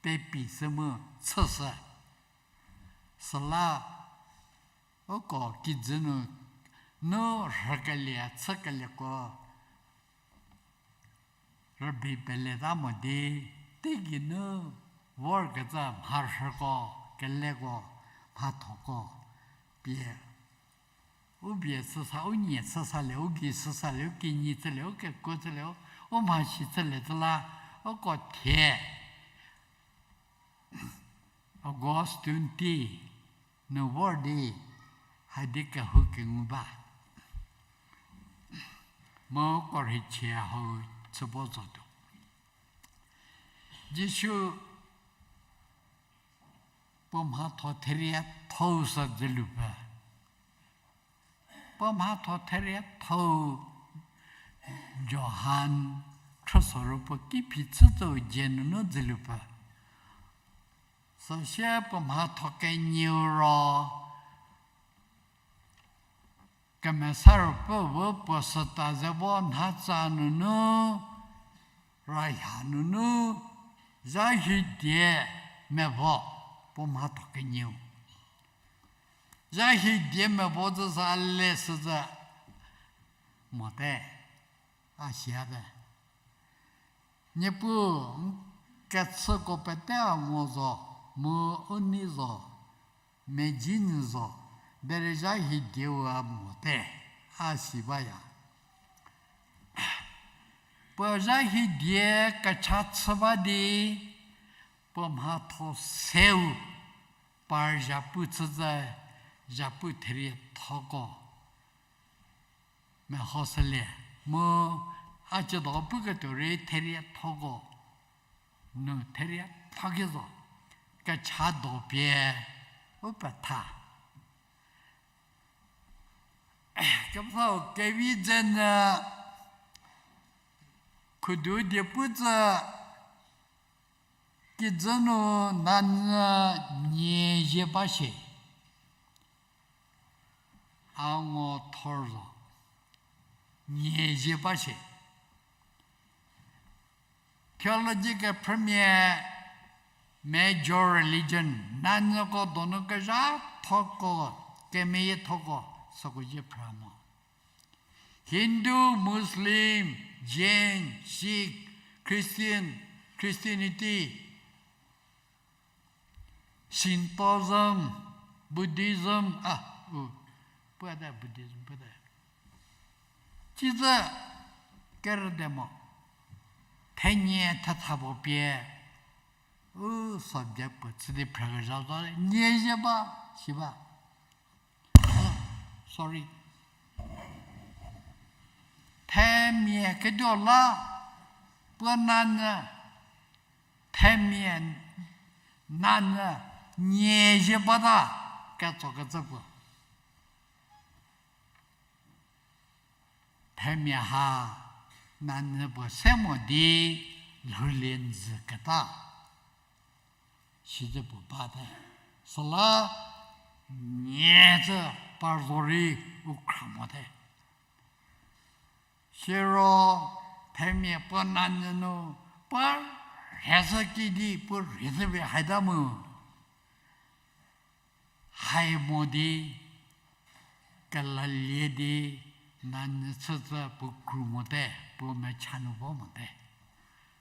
pepi sü mu, chüshü. Süla uko kijü nu, nu rhükelie, chükelieko rübei peleta mo di, teigei nu vorkecü mharhüko, keleko, mhathoko, pie u bie chüsa, u nie chüsalie, u gei chüsalie, u kinyi chülie, u kekuo chülie, u, u mhasi chülie zü la, uko thie August twenty nu vor di, hadi kehou kengu ba. Mu uko rheichie hau chübo zotuo. Jisu puo mhatho theriethou sü dzülu pfü. Puo mhatho theriethou Johan khrüso ro puo ki phi chü tsou dzie nunu dzülu pfü. Süsie puo mhatho kenieu ro Kemesa Ruopfü bu puo süta ze vo nhatsa nunu, raya nunu, zha hidie mevo, puo mhatho kenieu. Zha hidie mevo zü sa le sü zü mote, a siate. Niepuu, n kechüko pete a ngo zo, mu u nei zo, mezhie nyü zo, derei zha hidieu a mote, a si baya. Puo zha hidie kecha chü ba di, puo mhatho seu, par zhapu chü zü, zhapu theriethoko mehoshülie, mu a ciedo puketuo rei theriethoko nu therietho ki zo, kecha do pie u petha. Kepethau kevi dze nyü khudu die pu tsü kijü nu nanyü nie zie ba shie. A ngo thor zo. Nie zie ba shie. Theology kephrümia major religion, nanyüko donu kezhathoko, kemeyiethoko, süko zie phra mo. Hindu, Muslim, Jain, Sikh, Christian, Christianity, Shintoism, Buddhism, a, u, puoe te Buddhism puoe te. Tsiezü kerüde mo. Thenie thetha puo pie. U subject puo chü di phrekezha zo, nie zhie ba, si ba. Sorry. Themia ketuo la, puo nanyü, themia nanyü nie zhie bata ketsokecü puo. Themia ha nanyü puo se mo di lhoulie njü keta. Sizü puo bate. Süla nie zü par zorei u khra mote. Siro themia puo nanyü nu puo rhezhü ki di puo rhezhü vi haita mu. Hai mo di, kelalie di, nanyü chütsü puo kru mote, puo mecha nu vo mote.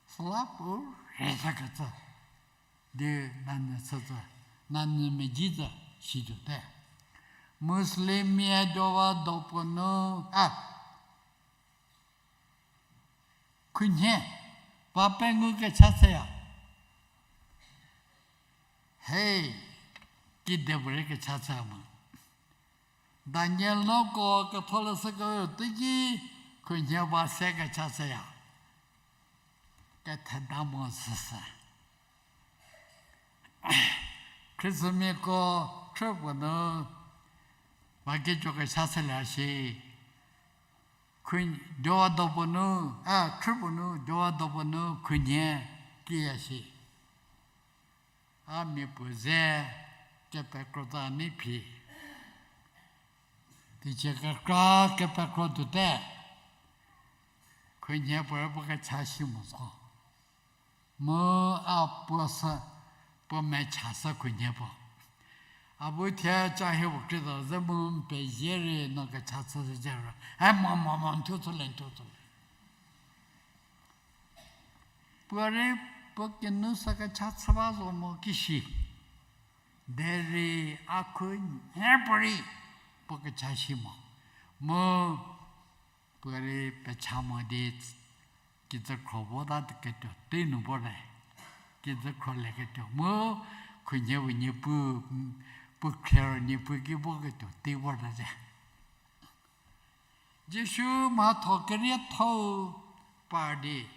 Süla puo rhezhükecü di nanyü chütsü, nanyü medzitsü situote. Muslimmia duowa dopuo nu, a, khunhie, va pengou kecha chüya. Hei, kidepuorei kecha chü mo. Daniel nuoko ketholeshü keu teiki khunhie va se kecha chüya. Ketheda mo süsü. Khristamiako khrü puo nu, va kejo kecha chülie shi. Khun-, duowa dopuo nu, a, khrü puo nu, duowa dopuo nu khunhie kiya shi. A mia puo ze kepekro ta nei phi. Teicie kekra kepekro tuote. Khunhie puorei puo kecha shi mo zo. Mu a puo sü, puo mecha sü khunhie puo. A bu thie cha hie puo khrietuo ze mu n pezie rei no kecha chü zhie ro. E mo mo mo n thuo chülie n thuo chülie. Puorei puo kinu sü kecha chü ba zo mo kishi. Derei a khunhie puorei puo kecha shi mo. Mu puorei pecha mo di kijükhro vota ketuo tei nu vorte. Kijükhro lieketuo mu khunhie puo nie pu, puo khriero nie pu ki voketuo tei vorta ze. Jisu mhatho kerietho-u par di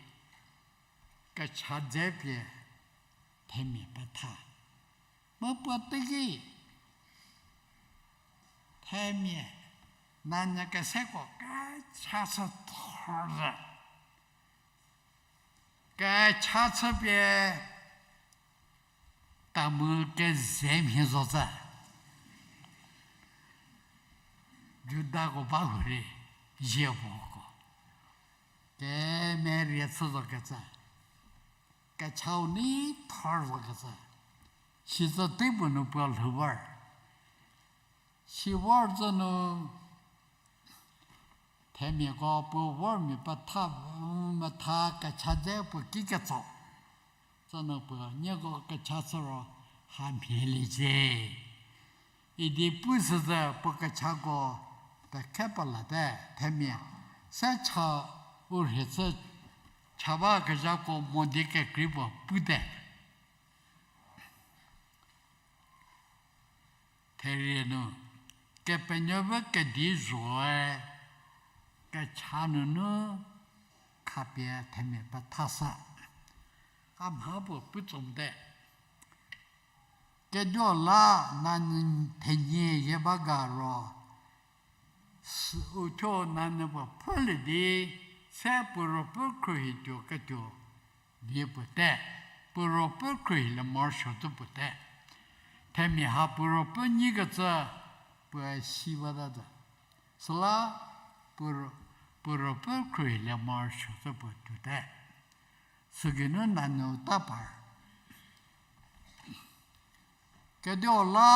kecha dze pie themia petha. Mu puo teiki themia nanyü keseko kecha chü thor zhü. Kecha chüpie tamvü keze mhie zo tse. Judako ba hurei, zievoko. Kemerie chü zo kecü. Kechau nei thor zo kecü. Sizü teipuo nu puo lhou vor. Si vor zhü nu themiako puo vormia petha, metha kecha dze puo ki ketso. Sünu puo nieko kecha chü ro ha mhieliecie. Idi pu süzü puo kechako pekhe pelate themia se cha u rhie chü cha bakezhako mo di kekrei puo pute. Therie nu, Kepenuopfü kedi zhoe, kecha nunu khapie themia pethashü. A mha puo pu tso mote. Keduo la nanyü thenie ye ba ga ro, sü uthuo nanyü puo pfhülie di, se puo ruopfü khruohituo ketuo vie puo te, puo ruopfü khruohilie morosuo tsu puo te. Themia ha puo ruopfü nyikecü puoe si bata zo. Süla puo ruo-, puo ruopfü khruohilie morosuo tsu puo tuote. Sügeinu nanyü ta par. Keduo la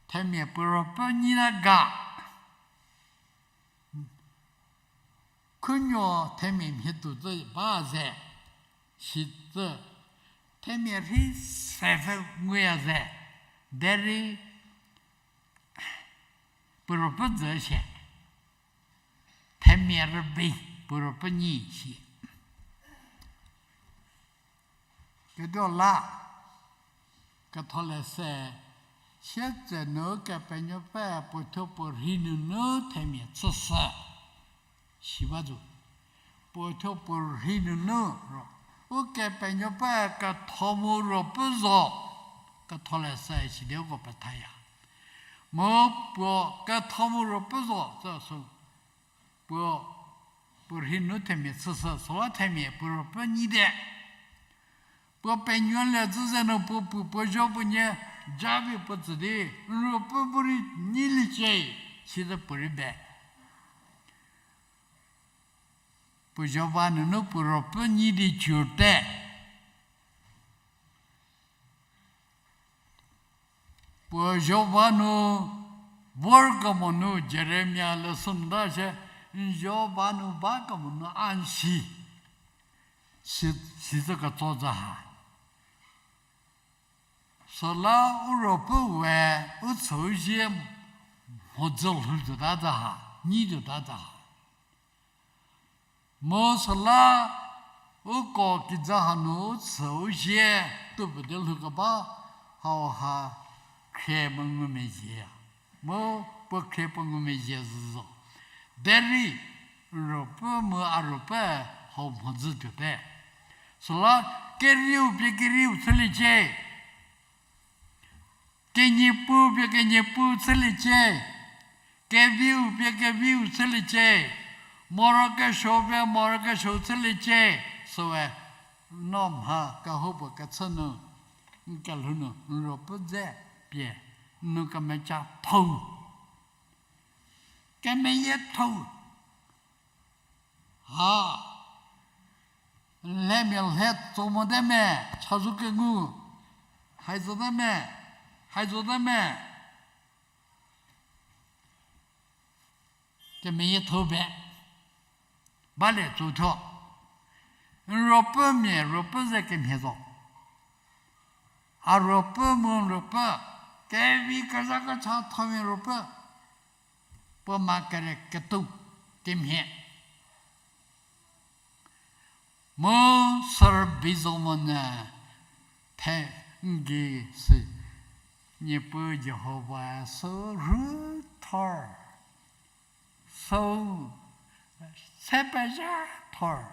themia puo ruopfü nyita ga. Khunuo themia mhie tuo tse ba ze. Sitse, themia rhi se pfü nguya ze, derei puo ruopfü zü shie. Themia rübei puo ruopfü nyi shie. Ketuo la, ketholeshü, sietsenu Kepenuopfü puo thuo puo rhi nunu themia chüshü. Si ba zo. Puo thuo puo rhi nunu ro, Ukepenuopfü ketho mu ruopfü zo. Ketholeshü sidi uko pethaya. Mu puo ketho mu ruopfü zo, sü, puo, puo rhi nu themia chüshü, süla themia puo ruopfü nyi te. Puo penuolie zhü ze nu puo pu puo zo puo nie, japie puo tsü di, n ruopfü bu rei nyiliecie, sidi puo rei be. Puo zhova nunu puo ruopfü nyi di cürte. Puo zhova nu vorkemo nu Jeremia leshü ta shie, n zhova nu bakemo nu a n si, si, sicü ketso zha ha. Süla u ruopfü we u chüu zie mhodzü lhou tuota zha ha, nyi tuota zha ha. Mu süla uko kijü hanu u chüu zie tuo pie di lhoukeba hauha khrie mu ngumezhieya. Mu puo khrie puo ngumezhie zhü zo. Derei ruopfü mu a ruopfü hau mhodzü tuote. Süla kerieu pie kerieu chüliecie. Kenyiepu pie kenyiepu chüliecie, keviu pie keviu chüliecie, morokesuo pie morokesuo chüliecie, süe no mha kehoupuo kechü nu, n kelhou nu, n ruopfü dze pie, n nu kemeca thou, kemeyiethou. Ha, lhemia lhe tso mote me, chazou kengu, hai zote me, hai zote me. Kemeyiethou pie, balie tsotho. N ruopfümia ruopfü ze kemhie zo. A ruopfü mu n ruopfü, kevi kezha kecha thomia ruopfü. Puo ma kere ketou kemhie. Mu sürübei zo monyü the n gei sü Niepuu Jihova sü rhu thor, sü se pezha thor.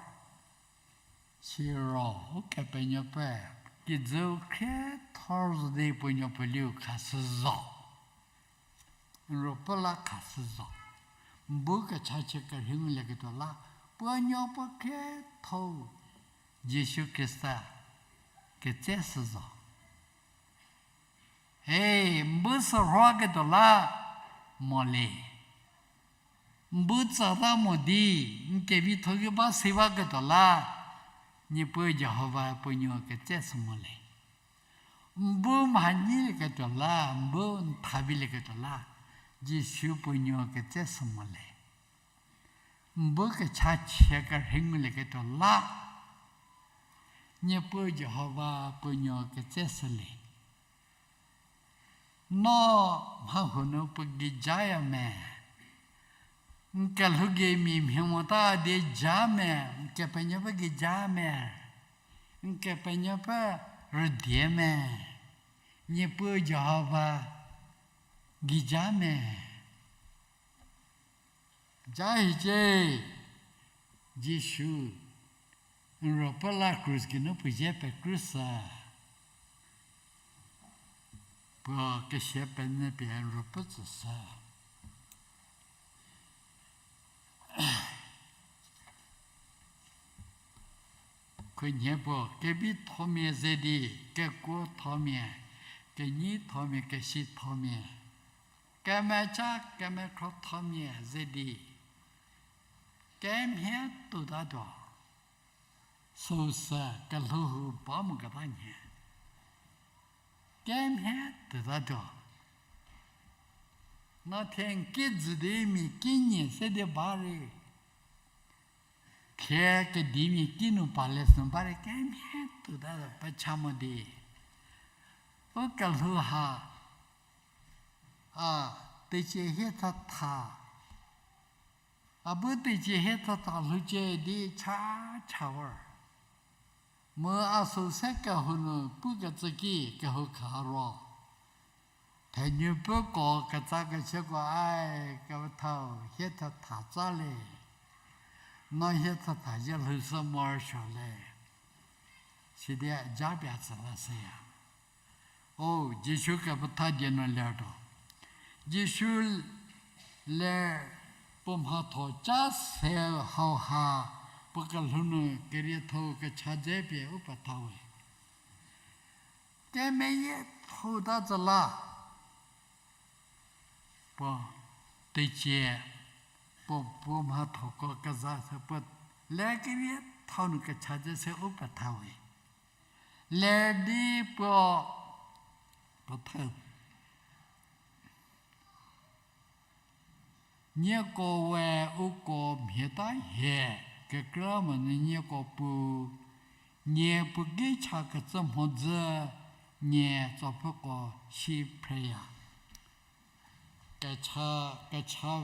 Siro Ukepenuopfü kijüu khrie thor zo di puo nuo puo liu khashü zo. N ruopfü la khashü zo. N bu kechachie kerhei ngulieketuo la, puo nuo puo khrie thou Jisu Khrista ketseshü zo. He, n bu sürhoketuo la mo le. N bu tsata mo di, n kevitho ki ba si baketuo la, Niepuu Jihova puo nuo ketseshü mo le. N bu mhanyilieketuo la, n bu n thavilieketuo la, Jisu puo nuo ketseshü mo le. N bu kechachie kerhei ngulieketuo la, Niepuu Jihova puo nuo ketseshü le. No mha huo nu puo geijaya me, n kelhou gei mia mhie mota di ja me, n Kepenuopfü geija me, n Kepenuopfü rüdie me, Niepuu Jihova geija me. Ja hiecie, Jisu n ruopfü la krus geinu puo zie pekrüshü. Puo kesia penyü pie n ruopfü tsüshü. Khunhie puo kevithomia ze di, kekuothomia, kenyithomia, kesithomia, kemeca kemekhrothomia ze di, kemhie tuotatuo. Süu sü kelhou hu ba moketa nhie. Kemhie tuotatuo. No thie n kijü di mia kinyi se di ba rei, Khie kedimia kinu pale sü nu ba rei kemhie tuota pecha mo di. U kelhou ha, a, teicie hie thatha. A bu teicie hie thatha lhoucie di cha cha vor. Mu a sü se kehou nu pukecü ki kehou kha ro. Thenupuko ketsa kechüko ai kethau hie thatha tsa le. No hie thatha zhie lhou sü morosuo le. Sidi japie tsü la seya. O, Jisu kepetha die nu lertuo. Jisu ler puo mhatho ca se hauha puo kelhou nu kerietho-u kecha dze pie u petha we. Kemeyiethou ta tsü la. Puo teicie, puo puo mhathoko keza se puo le kerietho nu kecha dze se u petha we. Le di puo, puo thau. Nieko we uko mhie ta hie, kekreilamonyü nieko pu, nie puo ki chakecü mhodzü, nie tsopfüko si phreya. Kecha, kecha,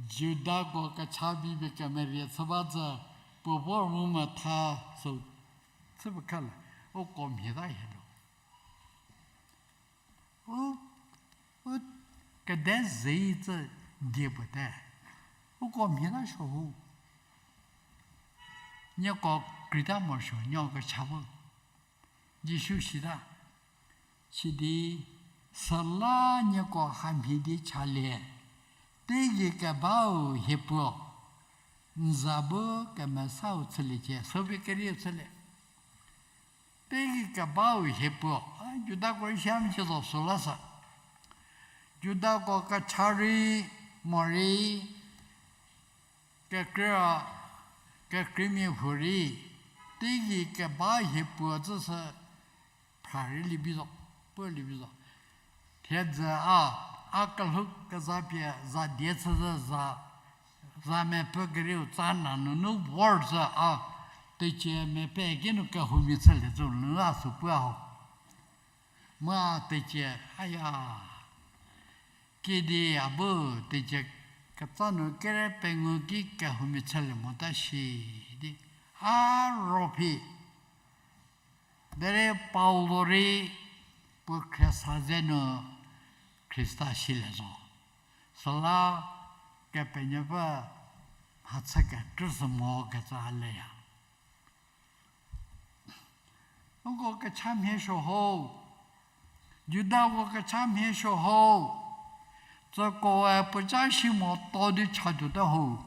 Judako kecha bipie kemerie chü ba tsü, puo vor mu metha sü, chü pekha le, uko mhie ta hie lo. U, u, kede zei tsü die puo te. Uko mhie ta suo hu. Nieko krei ta morosuo, nieko kecha bu. Jisu sita. Sidi, süla nieko hamhie di chalie. Teigei kebau hie puo. N za bu kemesau chüliecie, süpie kerieu chülie. Teigei kebau hie puo, a, Judako rei siamecie zo süla sa. Judako kecha rei, morei, kekrei, kekreimia huorei, teigei keba hie puo tsüsü, phra rei lievi zo, puo lievi zo. Thiedzü a, a kelhou keza pie za die chüzü za, za mepfü kerieu tsa na nunu vor zü a, teicie mepfü ki nu kehoumia chülie zü nu a sü pu a ho. Mu a teicie, aya. Kidi a bu teicie ketsa nu kere pengou ki kehoumia chülie mota shi di. A ro phi. Derei Paul-o rei puo khriesa ze nu Khrista silie zo. Süla Kepenuopfü mhachü kekrüshü mo kecü a leya. Uko kecha mhie suo ho, Judako kecha mhie suo ho, tsükoe puoca si moto di chatuote ho,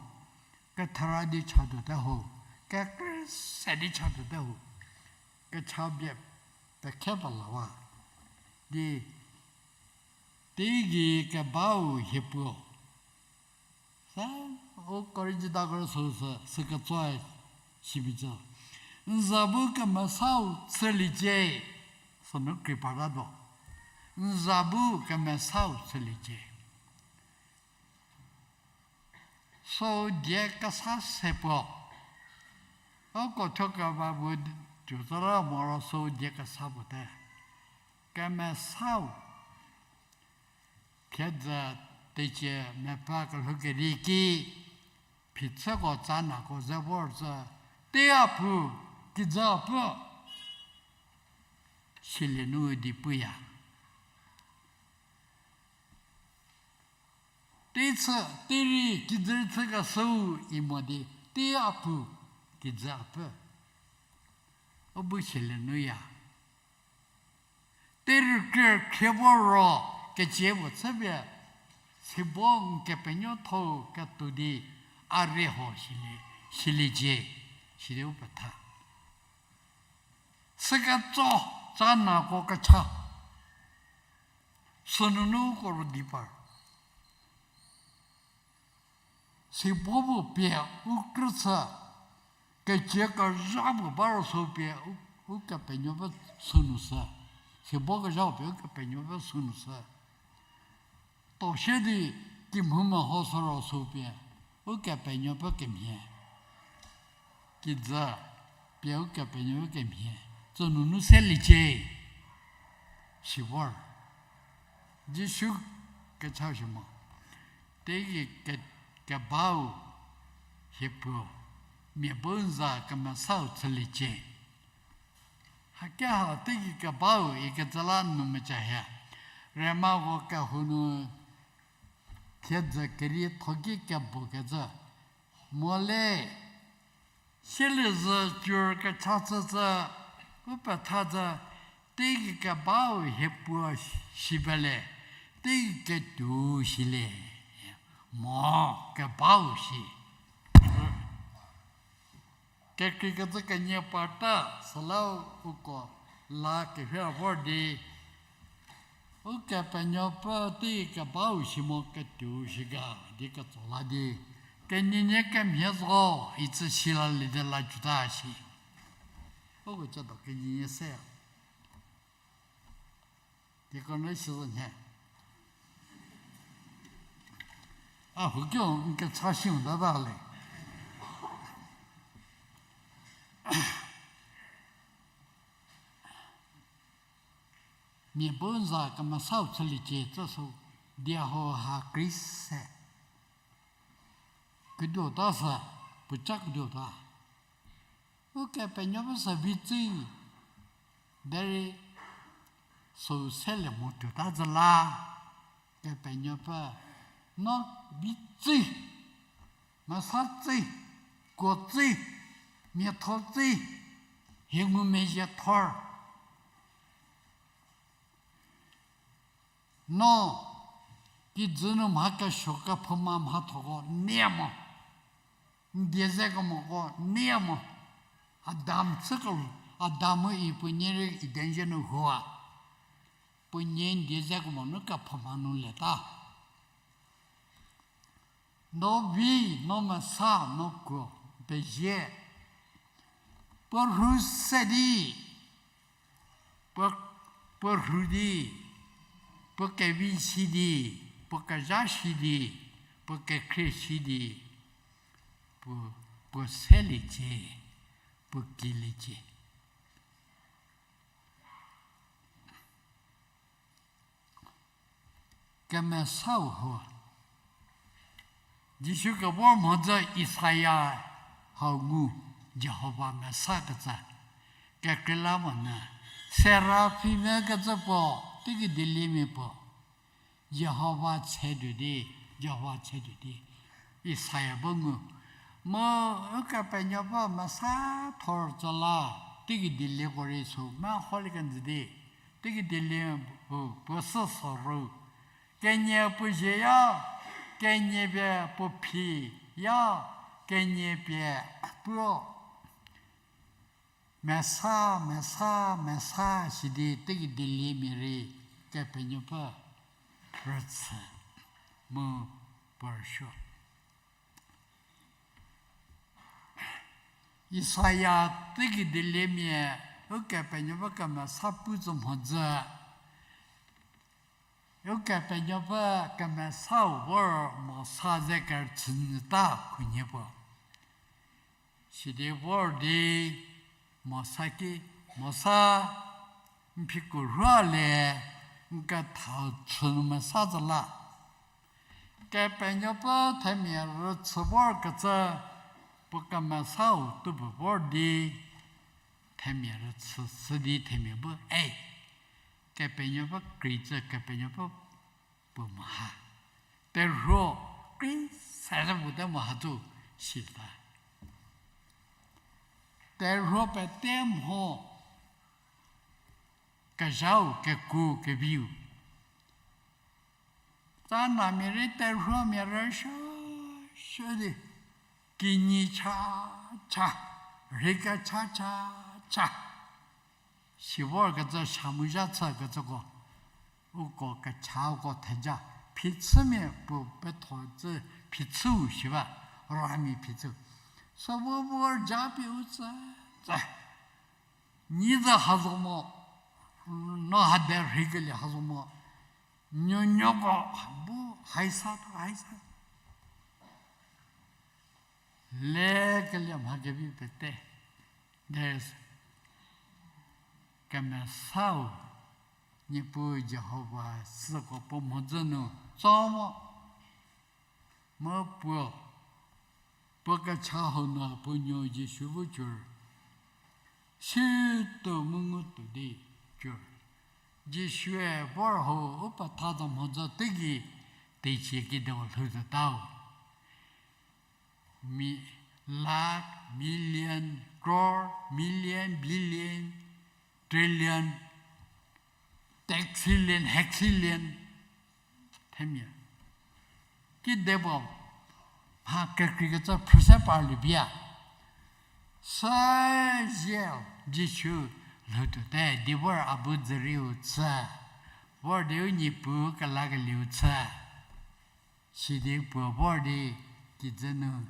kethera di chatuote ho, kekrü se di chatuote ho, kecha bie pekhe palawa di, teigei kebau hie puo. Sa, uko rei Judako rei süsü, süketsoe sibicü. N za bu kemesau chüliecie, sünu kri parta tuo. N za bu kemesau chüliecie. Süu die kesa se puo. Uko thuo keba bu tuo züla moro süu die kesa puo te. Kemesau. Thiedzü teicie mepfü kelhou keri ki, phichüko tsa nako ze vor zü, tei a pu, kijü a pu, silie nu di puya. Tei chü, tei rei kijü rei chükeshüu i mo di, tei a pu, kijü a pu. U bu silie nuya. Tei rükrie khrie vo ro kecie puo chüpie, sibo n kepenuotho-u ketuo di a rei ho silie, siliecie, sidi u petha. Süketso tsa nako kecha. Sünunu uko ro di par. Sibo puo pie u krü chü, kecie kezha puo ba ro sü pie u, Ukepenuopfü sünu sü. Sibo kezhau pie Ukepenuopfü sünu sü. Tosie di kimhü meho sü ro sü pie Ukepenuopfü kemhie. kijü, pie Ukepenuopfü kemhie, tsü nunu seliecie, si vor. Jisu kecha shi mo. Teigei ke-, kebau hie puo, mia bu n za kemesau chüliecie. Hake ha teigei kebau ikecü la nu meca hie. Rema vo kehou nu thiedzü kerietho ki kebukecü. Mo le, sieliezü cur kecha chücü, u petha zü, teigei kebau hie puo si bele, teigei ketuo silie. Mo, kebau si. Kekreikecü kenie parta, süla uko la kerhei vor di, Ukepenuopfü teigei kebau si mo ketuo si ga di ketso la di, kenienie kemhie zo, icü si lalie di la juta si. Uko cü do kenienie se. Kekreiko nu si zo nhie. A huokiu n kecha si mota ta le. Mia bu n za kemesau chüliecie cü sü, die hau ha kri se. Keduota sü, puoca keduota. Ukepenuopfü sü vi tsü, derei süu selie mo tuota zü la, Kepenuopfü, no vi tsü, mesa tsü, kuo tsü, miatho tsü, hie ngumezhie thor. No, kijü nu mha kesuo kephouma mhathoko nie mo. N die ze kemoko nie mo. Adam chü ke, Adam-u i puo nie rei Eden zhie nu hua. Puo nie n die ze kemo nu kephouma nu leta. No vi, no mesa, no kuo, pezie. Puo rhu se di, puo, puo rhu di, puo kevi si di, puo kezha si di, puo kekhrie si di, puo, puo seliecie, puo kiliecie. Kemesau hau. Jisu kevor mhodzü Isaia hau ngu Jihova mesakecü. Kekreilamonyü, seraphim kecü puo, teigei dieliemia puo. Jihova tshetuo di, Jihova tshetuo di, Isaia bu ngu. Mu Ukepenuopfü mesa thor tsü la, teigei dielieko rei sü meholie kenjü di, teigei dielie, u, puo sü soru. Kenie puo zhieya, kenie pie puo phiya, kenie pie puo mesa, mesa, mesa sidi teigei dieliemia rei Kepenuopfü rüchü mu puo rüsuo. Isaia teigei dieliemia Ukepenuopfü kemesa pu tsü mhodzü, Ukepenuopfü kemesau vor Mosa ze kerüchü nyü ta khunhie puo. Sidi vor di Mosa ki, Mosa, n phiku rhualie, n kethau chü nu mesa tsü la. Kepenuopfü themia rüchü vorkecü, puo kemesau tuo bu vor di, themia rüchü sü di themia bu, e, Kepenuopfü krei tsü Kepenuopfü puo mo ha. Terhuo krei se zü puo te mo ha zo sita. Terhuo pete mho kezhau, keku, keviu. Tsa namia rei terhuomia rüsuo suo di, kinyi cha cha, rheikecha cha cha. Si vorkecü, sa mu zha chükecüko, uko kecha uko theja, phichümia puo petho tsü phichüu si ba, ramia phichü. Sü vo vor ja pie u tsü, tsü. Nyi zü ha zo mo, no ha de rheikelie ha zo mo, nuonuoko bu haisa ta haisa. Lekelie mha kevi pete. There's kemesau, Niepuu Jihova süko puo mhodzü nu tso mo. Mu puo, puo kecha hau nu puo nuo Jisu bu cor. Situo mu ngu tuo di cor. Jisue vor hau u petha zo mhodzü teigei, teicie kidi lhou zotau. Mi, lakh, million, crore, million, billion, trillion, texillion, hexillion. Themia. Kidi puo mha kekreikecü phrüse parlie bia. Süzie Jisu lhoutuote, di vor a bu dzürieu chü. Vor di u Niepuu kelakelieu chü. Sidi puo vor di kijü nu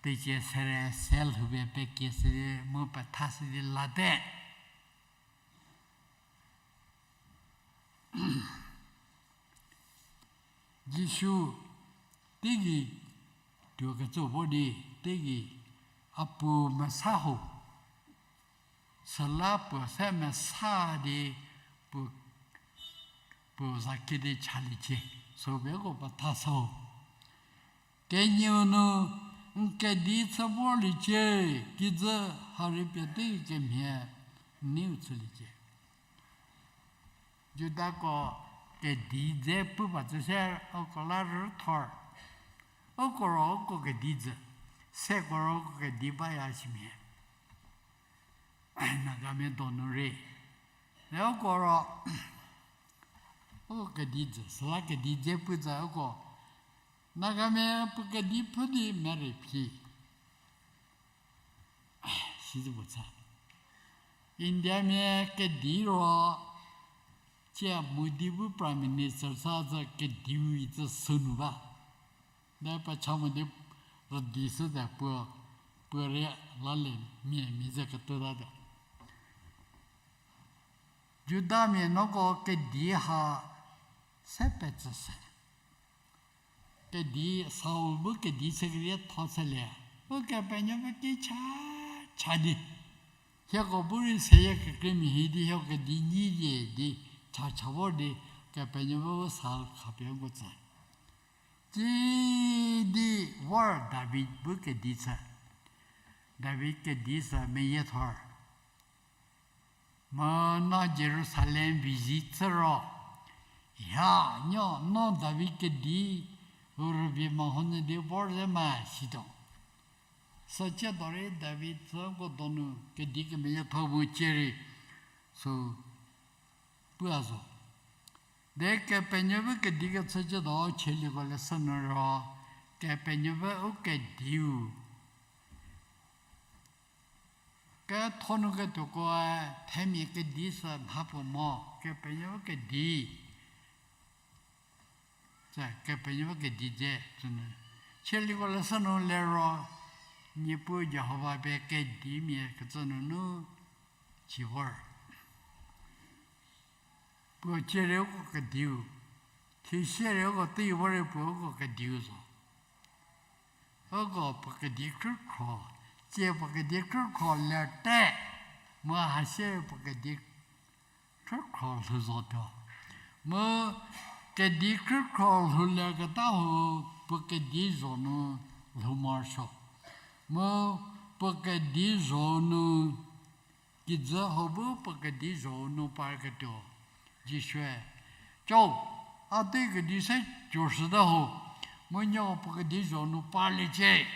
teicie sere se lhoupie pekie sidi mu petha sidi late. Jisu teigei tuokecü vo di, teigei a puo mesa ho. Süla puo se mesa di puo, puo za kidi chaliecie. Süu pie uko petha sa ho. Kenieu nu n kedi chü vorliecie, kijü ha rei pie teigei kemhie n neiu chüliecie. Judako kedi dze pu ba tsü se uko la rüthor. Uko ro uko kedi jü, seko ro uko kedi baya shimhie. Nagamia donu rei. Le uko ro, uko kedi jü, süla kedi dze pu jü uko. Nagamia puo kedi pfhü di merei phi. Sizü puo cha. Indiamia kedi ro, cia Modi bu Prime Minister sa zü kediu itsü sünu ba. De pecha mo di rüdi süte puo, puo rei lalie mia mia ze ketuo tate. Judamia noko kedi ha se petsü se. Kedi Saul bu kedi chü kerie tho chülie. Ukepenuopfü ki cha, cha di. Hieko bu rei seyie kekreimia hi di hieko kedi nyi die di cha cha vor di Kepenuopfü bu Saul khapie uko tsü. Ci di vor David bu kedi chü. David kedi sü meyiethor. Mu no Jerusalem visit chü ro, hia, nuo, no David kedi, u rübei mehonyü di vor ze ma situo. Sü ciedo rei David süko donu kedi kemeyietho mu cie rei, sü pua zo. De Kepenuopfü kedi kechü ciedo chieliko leshü nu ro, Kepenuopfü u kediu ketho nu ketuokoe themia kedi sü mhapuo mo, Kepenuopfü kedi. Tse, Kepenuopfü kedi dze, tsünu. Chieliko leshü nu lero, Niepuu Jihova pie kedimia kecü nunu, ci vor. Puo cie rei uko kediu, thisie rei uko tei vor rei puo uko kediu zo. Uko puo kedi khrükhro, tsie puo kedi khrükhro lerte, mu hasie rei puo kedi khrükhro lhou zotuo. Mu kedi khrükhro lhou leketa hu puo kedi zho nu lhou morosuo. Mu puo kedi zho nu kijü hau bu puo kedi zho nu parketuo. Jisue, co, a tei kedi se co shüta ho, mu nuo puo kedi zho nu parliecie,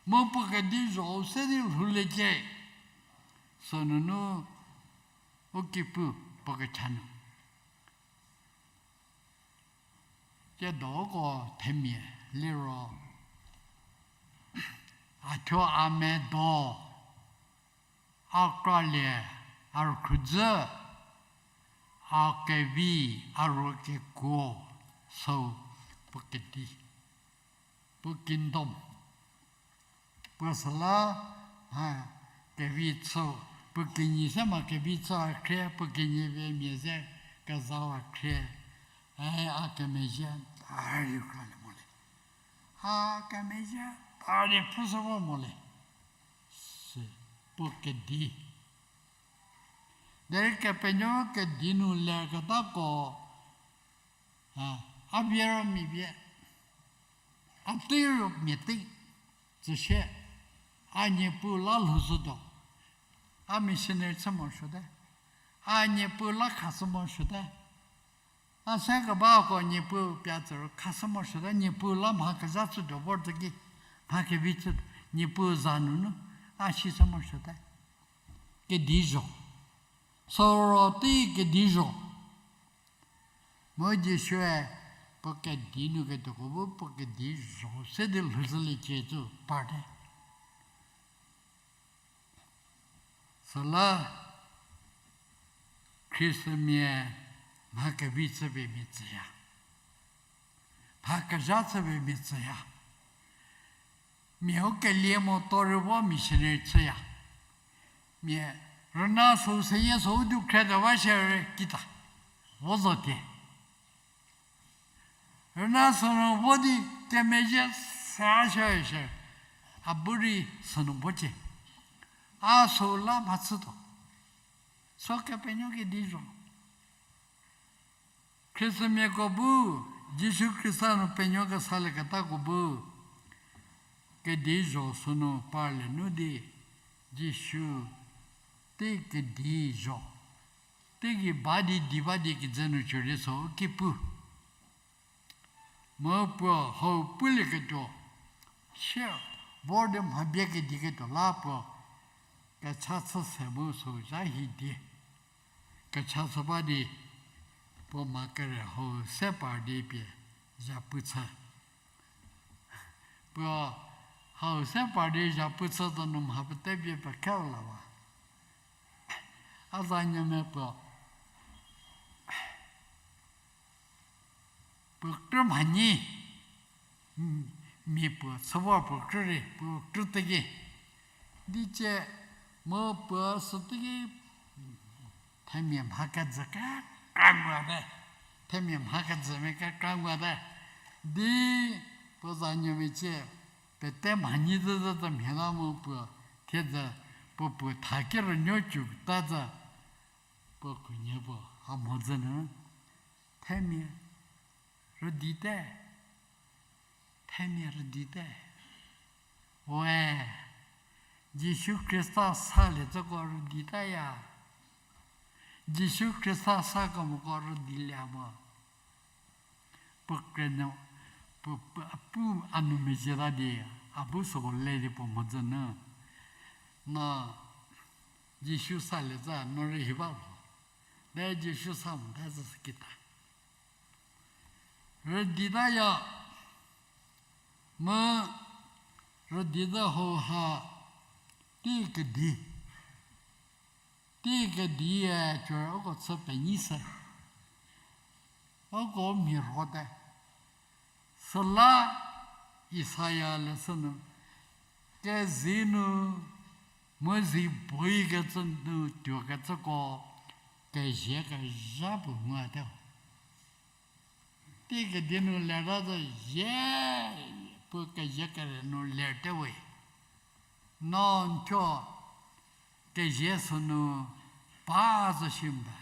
mu puo kedi zho se di lhouliecie. Sünunu u kipu puo kecha nu. Tsiedo uko themia liro, a thuo a medo, a kralie, a rükhrüdzü, a kevi, a rükekuo, süu puo kedi, puo kingdom. Puo süla, ha, kevi chü, puo kinyi se ma kevi chü a khrie, puo kinyi pie mia ze kezawa khrie, e, a kemezhie, a rei kralie mo le. A kemezhie, a die phrüshü vor mo le. Sü, puo kedi. Derei Kepenuopfü kedi nu lerketako, a, a vie ro mia vie, a tei ro mia tei, tsüshie, a Niepuu la lhoushütuo, a missionary chü morosuote, a Niepuu la khashü morosuote. A se kebako Niepuu pie tsü ro khashü morosuote, Niepuu la mha kezha chütuo vor zü ki, mha kevi chü, Niepuu za nunu, a sishü morosuote. Kedi zho. Süro tei kedi zho. Mu Jisue puo kedi nu ketuoko bu puo kedi zho se di lhoushüliecie cü parte. Süla Khristamia mha kevi chüpie mia tsüya. Mha kezha chüpie mia tsüya. Mia u kelie mo to rei vo missionary chüya. Mia rüna sü seyie sü u du khre de va shierei kita. Vo zotie. Rüna sünu vo di kemezhie se a shie shie, a bu rei sünu vocie. A sü la mha chütuo. Sü Kepenuopfü kedi zho. Khristamiako bu, Jisu Khrista nu penuo kesalieketako bu, kedi zho sünu parlie nu di, Jisu tei kedi zho. Teigei ba di di ba di kijü nu cü rei sü ki pu. Mu puo hau pulieketuo, sie vor di mha bie kediketuo la puo kecha chü se mu sü zha hi di. Kecha chü ba di puo mha kere hau se par di pie zhapu chü. Puo hau se par di zhapu chü zo nu mha pete pie pekhe la ba. A za nuomia puo puo krü mhanyi, mia puo chü vor puo krü rei, puo krü teki. Di cie, mu puo sü teki, themia mha kejü kekra nguate. Themia mha kejümia kekra nguate. Di puo za nuomia cie, pete mhanyi zü zü zü mhie la mu puo, thiedzü puo puo tha kerünuo cüta zü, puo khunhie puo a mhodzü nu, themia rüdite, themia rüdite. We, Jisu Khrista salie züko rüditaya. Jisu Khrista sakemoko rüdilie mo. Puo krünuo, puo, puo, a pu a nu mezhie ta di, a bu süko le di puo mhodzü nu. No, Jisu salie zü no rei hi ba lho. De Jisu sa mo ta zü sü kita. Rüditaya, mu rüdi zü hauha tei kedi. Tei kedi e cü uko chü penyi se. Uko mhi rhote. Süla Isaia leshü nu, kezei nu, mu zei boikecü nu tuokecüko, kezie kezha puo nguate. Tei kedi nu lerta zü zie, puo kezie kere nu lerte we. No n thuo kezie sünu pa zo shi mba.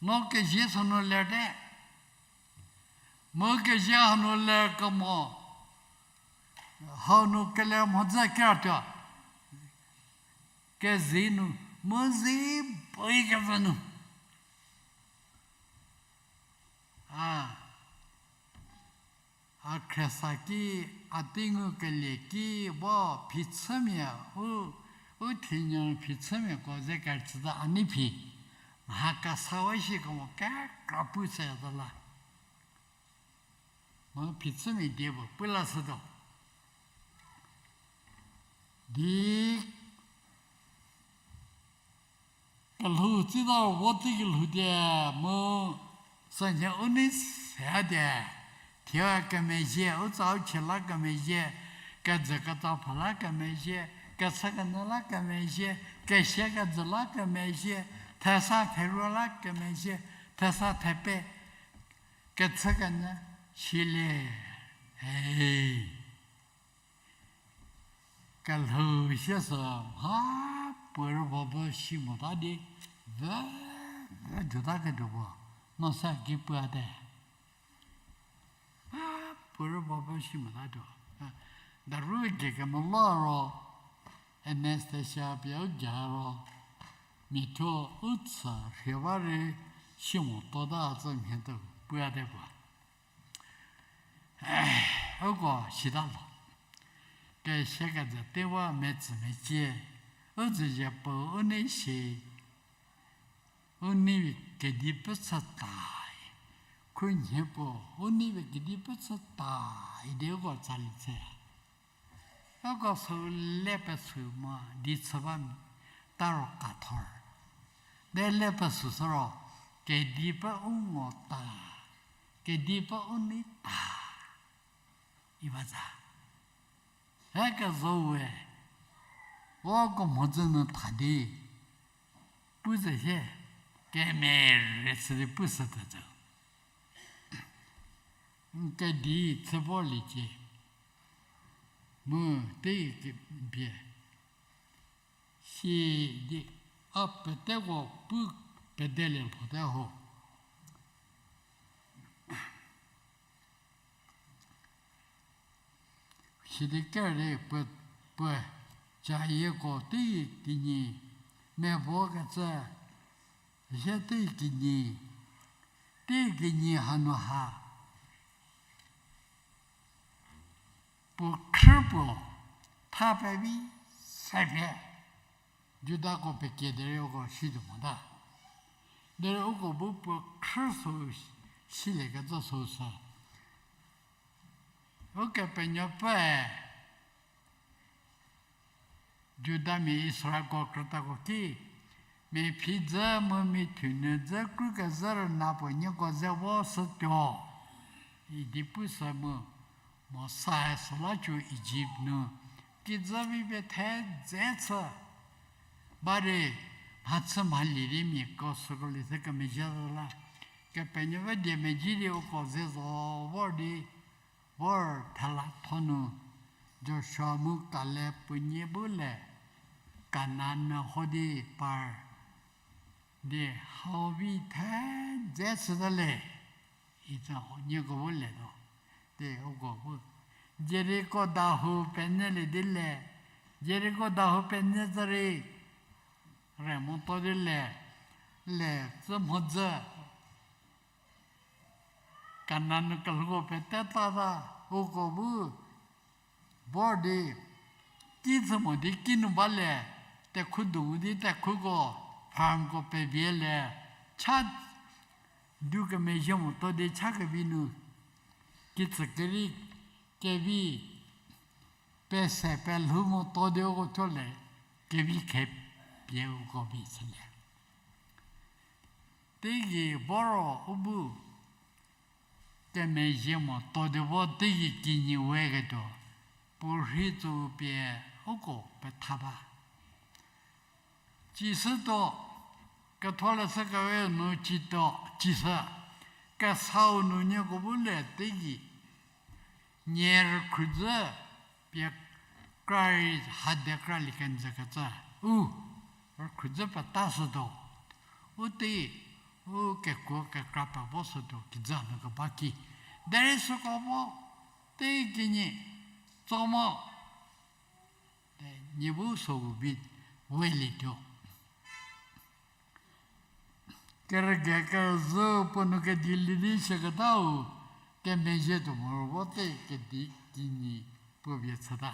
No kezie sünu lerte. Mu kezie hanu ler kemo, hanu keler mhodzü kertuo. Kezei nu, mu zei boikecü nu. A, a khriesa ki, a tei ngu kelie ki, bo phichümia, u, u thinuo phichümiako ze kerüchüta a nei phi. Mha kesa wa shi kemo kekra pu se zo la. Mu phichümia die puo pu lashütuo. Di kelhou tsita vo tei kelhou die mu, sünhie u nei se die. Thie kemezhie, u tsa u chie la kemezhie, kejü ketsa pfhe la kemezhie, kechü kenyü la kemezhie, kesia kejü la kemezhie, thesa theruo la kemezhie, thesa thepe, kechü kenyü, silie, e. Kelhou sie sü mha puo rübo bu si mota di, ve, ve juta ketuo puo, no se ki puate. Mha puo rübo bu si mota tuo. Daru gei kemolo ro, anesthesia pie u gei ro, mia thuo u tsü rhie ba rei si motota tsü mhie tuo puate puo. Uko sita lo. Kesia keze tewa metsü mecie. U züzie puo u nei si. U nei kedi pü chü ta. Khunhie puo u nei kedi pü chü ta idi uko tsali chü. Uko sü le pesü mo di chü ba mi, ta ro kathor. De le pesü sü ro, kedi pü u ngo ta, kedi pü u nei ta. I ba za. He kezo we, uko mhodzü nu tha di, pu ze hie, kemere sü di pu sü tuo zo. N kedi chü vorliecie. Mu tei kebie. Si di a peteko pu pedelie lhote ho. Sidi kere puo, puo, cayieko tei kinyi, mevo kecü, sie tei kinyi, tei kinyi hanu ha. Puo khrü puo, tha pevi, se pie. Judako pekie derei uko si tuo mota. Derei uko bu puo khrü sü silie kecü sü sü. Ukepenuopfüe Judamia Israelko krütako ki, mia phi dzü mu mia thunu dzü kru kezhü rüna puo nieko ze vo shütuo. Idi pu sü mu, Mosae süla cü Ijipt nu, kijü vi pie thedze chü. Bari, mhachü mhalie di miako süko lie se kemezhie zo la. Kepenuopfü die mezhie di uko ze zo vor di, vor thela tho nu, Joshua mu Kaleb puo nie bu le, Kanan meho di par, di hau vi thedze chüta le, itsü nieko bu le tuo, di uko bu. Jeriko dahou penyülie di le, Jeriko dahou penyü zürei, re moto di le, le tsü mhodzü. Kanan nu kelhouko peteta ta, uko bu, vor di, ki chü mo di kinu ba le, tekhu du di tekhuko, farmko pevie le, cha, du kemezhie moto di cha kevi nu, kitsü keri, kevi, pese pelhou moto di uko thuo le, kevi khepie uko vi chülie. Teigei voro u bu, kemezhie moto di vo teigei kinyi we ketuo, puo rhi tsü pie uko petha ba. Cisütuo, ketholeshü kewe nu cituo, cisü, kesau nu nieko bu le teigei, nie rükhrudzü pie kra rei hade kralie kenjü kecü, u, rükhrudzü peta shütuo, u tei, u kekuo kekra pevo shütuo kijü nu keba ki, derei süko vo, tei kinyi, tso mo, nie bu süu vi welietuo. Kerüge kerüzhü puo nu kedilie di shüketau, kemezhie tuo moro vo tei kedi kinyi puo vie chüta.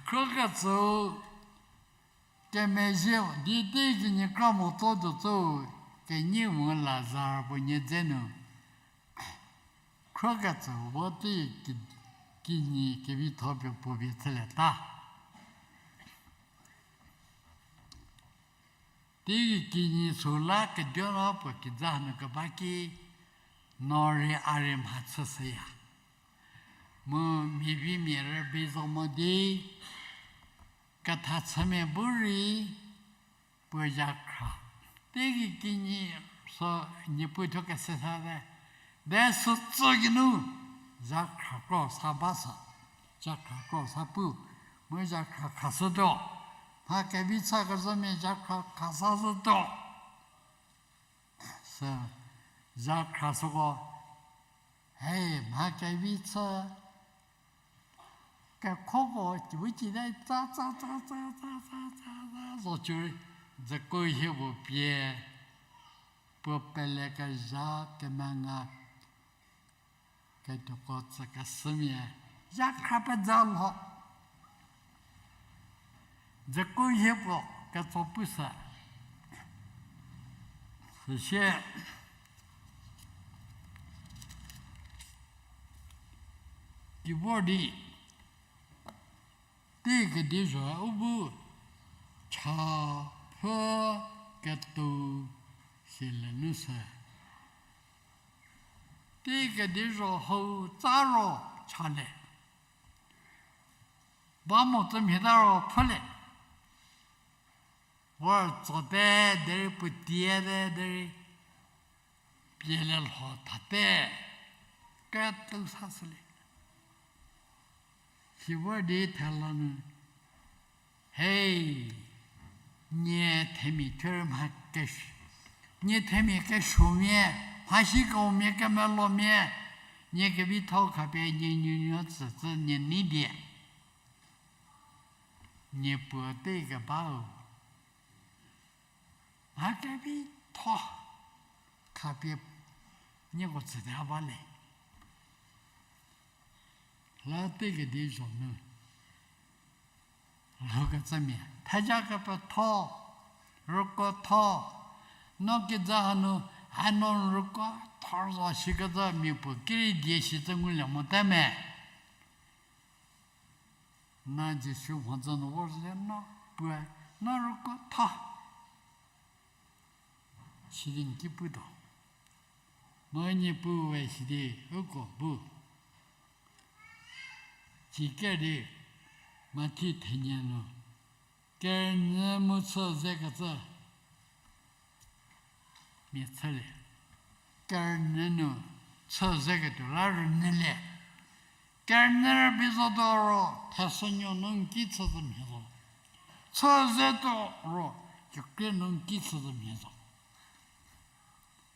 Khrokecüu kemezhie di tei kinyi kra moto tuo tsüu, kenyi mu Lazar puo nie dze nu. Khrokecüu vo tei ki-, kinyi kevitho pie puo vie chülieta. Teigei kinyi süu la keduo no puo kijü hanu keba ki, no rei a rei mhachü shüya. Mu mia vi mia rübei zo mo di, kethachümia bu rei, puo zhakhra. Teigei kinyi sü niepu thuo kese sate. De sütso geinu zhakhra kro sa ba sü. Zhakhra kro sa pu, mu zhakhra khashütuo. Mha kevi cha kezhamia zhakhra khashütuo. Sü zhakhra süko, he, mha kevi chü, kekhoko kibu cite tsa tsa tsa tsa tsa tsa tsa tsa zo cü rei, dzüku hie puo pie, puo pelekezha kemenga ketuoko tsükeshümia, zhakhra peza lho. Dzüku hie puo ketso pushü. Süsie, keyboard di, tei kedi zho u bu cha pfü ketuo silie nu sü. Tei kedi zho hau tsa ro chalie. Ba mo tsü mhie ta ro pfhülie. Vor tsote derei puotiete derei pielie lho thate. Ketuo sa shülie. Sivor di thela nu, hei, nie themia thuo mha kesh-, nie themia kesuomia, mha shikemia kemelomia, nie kevitho khapie nie nuonuo tsütsü nie nei die. Niepuo tei kebau. Mha kevitho khapie nieko tsüte ha ba le. La tei kedi zho nu lhoukecümia theja kepetho, rüko tho, no kijü hanu, hanu rüko thor zo shikecü mia puo kirei die shicü ngulie mote me. Na Jisu mhodzü nu vor zhüte no puoe, no rüko tho. Sidi n ki putuo. Mu Niepuu we sidi uko bu. Ci ker di Mathi thenie nu kerünyü mu chü zekecü mia chülie. Kerünyü nu chü zeketuo la rünyülie. Kerünyü rübei zotuo ro thesünuo nu n ki chüzhü mhie zo. Chü zetuo ro kekrie nu n ki chüzhü mhie zo.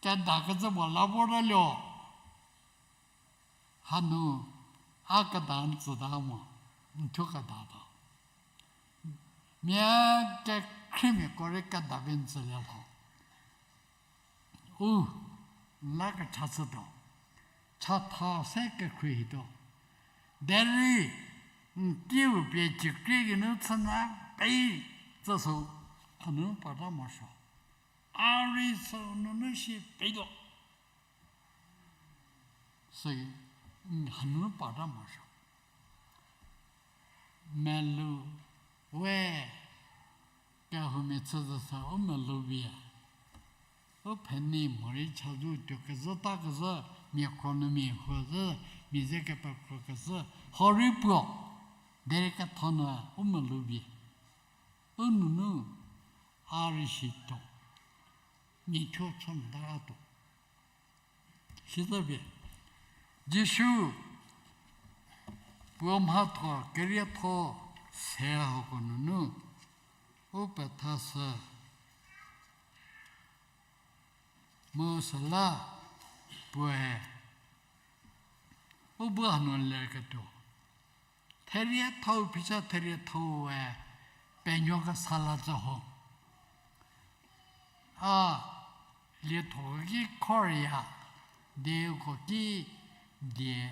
Kedakecü puo la vortalie. Hanu a keda n tsüta mo, n thuo kedatuo. Mia kekhriemiako rei keda pie n tsülie lho. U, n la kecha chütuo. Chatha se kekhrie hituo. Derei n kiu pie cikrie geinu chünyü pei tsüshü, hanu parta morosuo. A rei sü nunu shi peituo. Süki, n hanu parta morosuo. Melou we kehoumia chüzhü sa u melou pie. U pfhenei morei chazou tuo kezhü ta kezhü, mia khro nu mia huo zhü, mia ze kepekro kezhü, horei puo, derei ketho nu u melou pie. U nunu a rei situo, mia thuo chü mota tuo. Sitopie, Jisu puo mhatho kerietho se hako nunu u pethashü mu süla puoe u bu hanu lerketuo. Theriethou phichü theriethou-e penuo kesa la tsü ho. A lietho ki khorya di uko ki die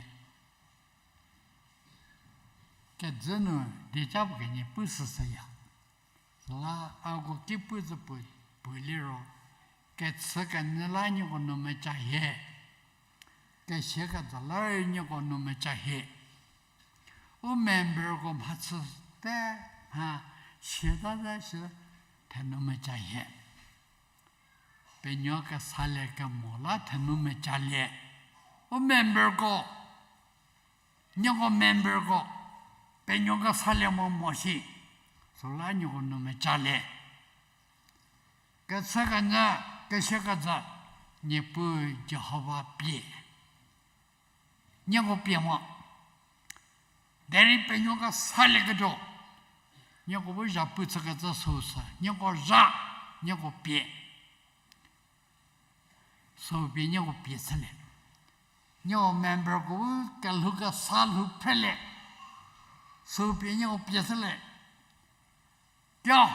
kejü nu dieca puo kenie pu süshüya. Süla uko ki pu zü puo, puo liro, kechükenyü la nieko nu meca hie. Kesia keza la rei nieko nu meca hie. U memberko mhachü te, mha siata te shi thenou meca hie. Penuo kesalie kemo la thenou mecalie. U memberko, nieko memberko, penuo kesalie mo mo shi, süla nieko nu mecalie. Kechükenyü, kesia keza, Niepuu Jihova pie. Nieko pie mo. Derei penuo kesalieketuo. Nieko bu zhapu chükecü süu sü, nieko zha, nieko pie. Süu pie nieko pie chülie. Nieko memberko bu kelhou kesa lhou phrelie. Süu pie nieko pie chülie. Tuo,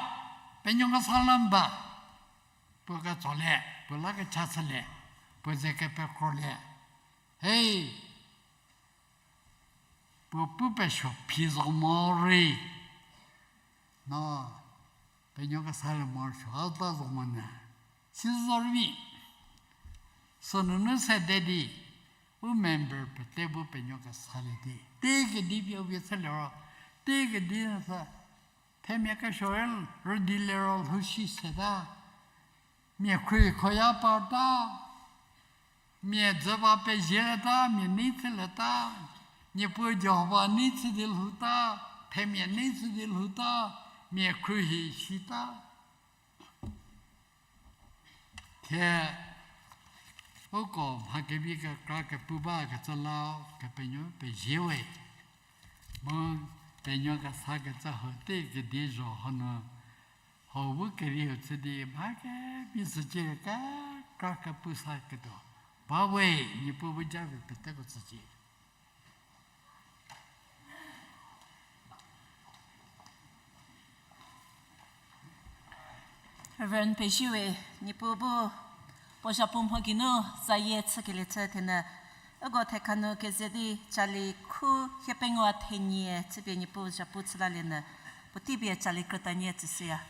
penuo kesa la mba. Puo ketsolie, puo la kecha chülie, puo ze kepekrolie. Hei, puo pu pesuo phi zo mo rei. No, penuo kesalie morosuo a ta zo monyü. Si zo rei mi. Sünunu sede di, u member pete bu penuo kesalie di. Teigei di pie u vie chülie ro, teigei di sü, themia kesuo rüdi liro lhou shi seta. Mia khruohi khoya parta. Mia dzü ba pezieta, mia nei chülieta, Niepuu Jihova nei chü di lhouta, themia nei chü di lhouta, mia khruohi sita. Thie, uko mha kevi kekra kepu bakecü la, Kepenuopfü pezie we. Mu penuo kesakecü hau teigei di zo hanu, hau bu kerieu chü di mha kevi sücie kekra kepu saketuo. Ba we, Niepuu bu japie peteko tsücie. Reverend Pezie we, Niepuu bu puo zhapu mho geinu zayie chükelie chü thenyü, uko thekha nu keze di cali khu hiepengou thenie chüpie Niepuu zhapu chülalie nyü, puotei pie cali krütanie tsüshüya.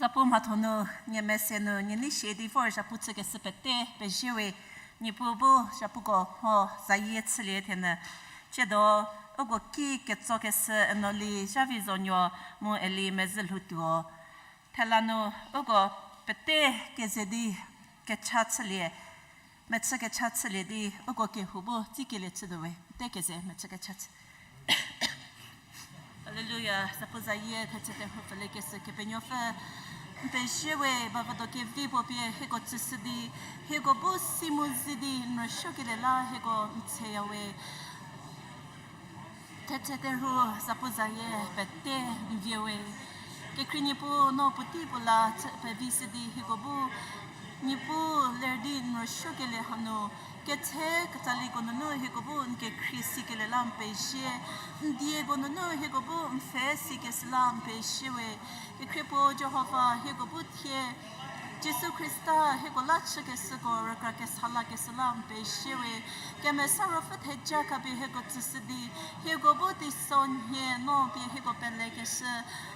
Zapu mhatho nu, nie mese nu, nie nei shie di vor zapu chükeshü pete pezie we, Niepuu bu zapuko mho zayie chülie thenyü. Tsiedo, uko ki ketsokeshü Enoli Zhavizonuo mu Eli Mezülhoutuo. Thela nu, uko pete keze di kecha chülie, mechü kecha chülie di, uko kehou bu tsikelie chütuo we, pete keze mechü kecha chü. Haleluya, zapu zayie thetse terhuo pfüliekeshü Kepenuopfü. N pezie we, bavüdo kevi puo pie hieko tsüshü di, hieko bu si mu zi di n rüsuokelie la hieko n tsüya we. Thetse terhuo zapu zayie pete n vie we. Kekhrie Niepuu no puotei puo la chü pevi shü di hieko bu Niepuu ler di n rüsuokelie hanu, ketse ketsaliko nunu hieko bu n kekhrie sikelie la n pezie, n dieko nunu hieko bu n pfhe sikeshü la n pezie we. Kekhrie puo Jihova hieko bu thie Jisu Khrista hieko la chükeshüko rükra kesa lakeshü la n pezie we. Kemesa Ruopfü theja khapie hieko tsüshü di, hieko bu teisonhie no pie hieko pelekeshü.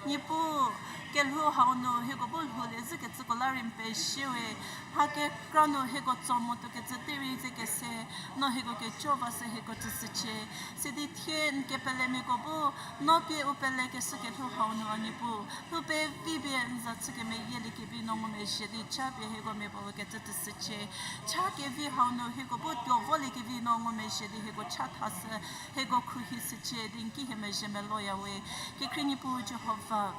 Niepuu, kelhou hau nu hieko bu lhoulie zhükecüko la rei n pezie we. Mha kekra nu hieko tso motuokecü terei ze kese, no hieko kejo va sü hieko tsüshücie. Sidi thie n kepelemiako bu, no pie u pelekeshü kelhou hau nu a Niepuu, lhou pevi pie n za chü kemeyielie kevi no ngumezhie di cha pie hieko mia puo kecü tsüshücie. Cha kevi hau nu hieko bu tuo volie kevi no ngumezhie di hieko cha thashü, hieko khruohi shücie di n ki hie mezhie meloya we. Kekhrie Niepuu Jihova,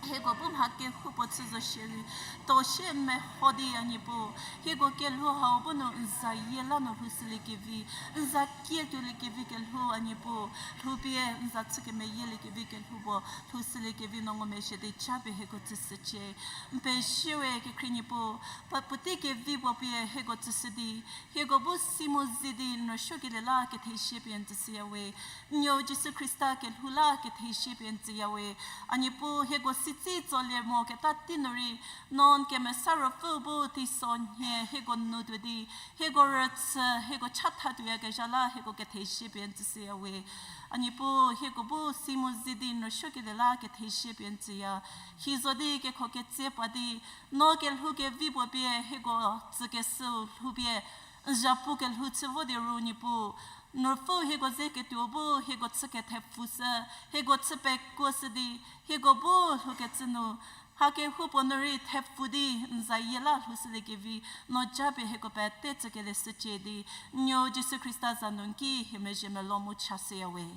hieko bu mha kehoupuo chü zo shierei, tuo shie n meho di a Niepuu, hieko kelhou hau bu nu n zayie la nu lhoushülie kevi, n za kie tuolie kevi kelhou a Niepuu, lhou pie n za chü kemeyielie kevi kelhou puo lhoushülie kevi no ngumezhie di cha pie hieko tsüshücie. N pezie we Kekhrie Niepuu, pa puotei kevi puo pie hieko tsüshü di, hieko bu si mu zi di n rüsuokelie la kethezie pie n tsüshüya we. N nuou Jisu Khrista kelhou la kethezie pie n tsüya we. A Niepuu, hieko sitsi tsolie mo keta tei nu rei, no n Kemesa Ruopfüu bu teisonhie hieko nu tuo di, hieko rüchü, hieko chatha tuoyakezha la hieko kethezie pie n tsüshüya we. A Niepuu, hieko bu si mu zi di n rüsuokelie la kethezie pie n tsüya. Hi zo di kekho ketse pa di, no kelhou kevi puo pie hieko tsükeshüu lhou pie n zapu kelhou chü vo di ru Niepuu, n Ruopfüu hieko ze ketuo bu hieko chü kethepfushü, hieko chü pekuoshü di, hieko bu lhoukecü nu, ha kehoupuo nu rei thepfu di n zayie la lhoushülie kevi, no ja pie hieko pete tsükelie shücie di, n nuou Jisu Khrista za nu n ki hie mezhie melou mu chashüya we.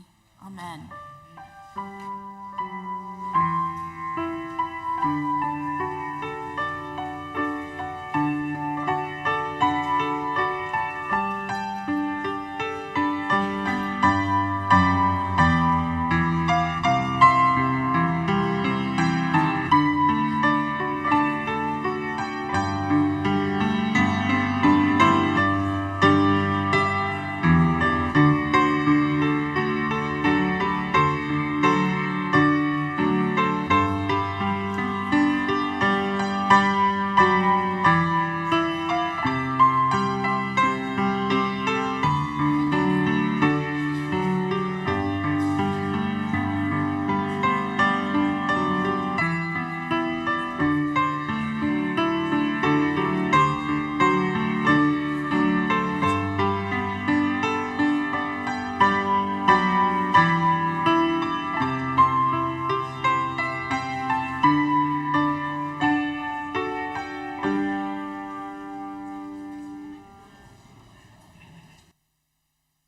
Amen.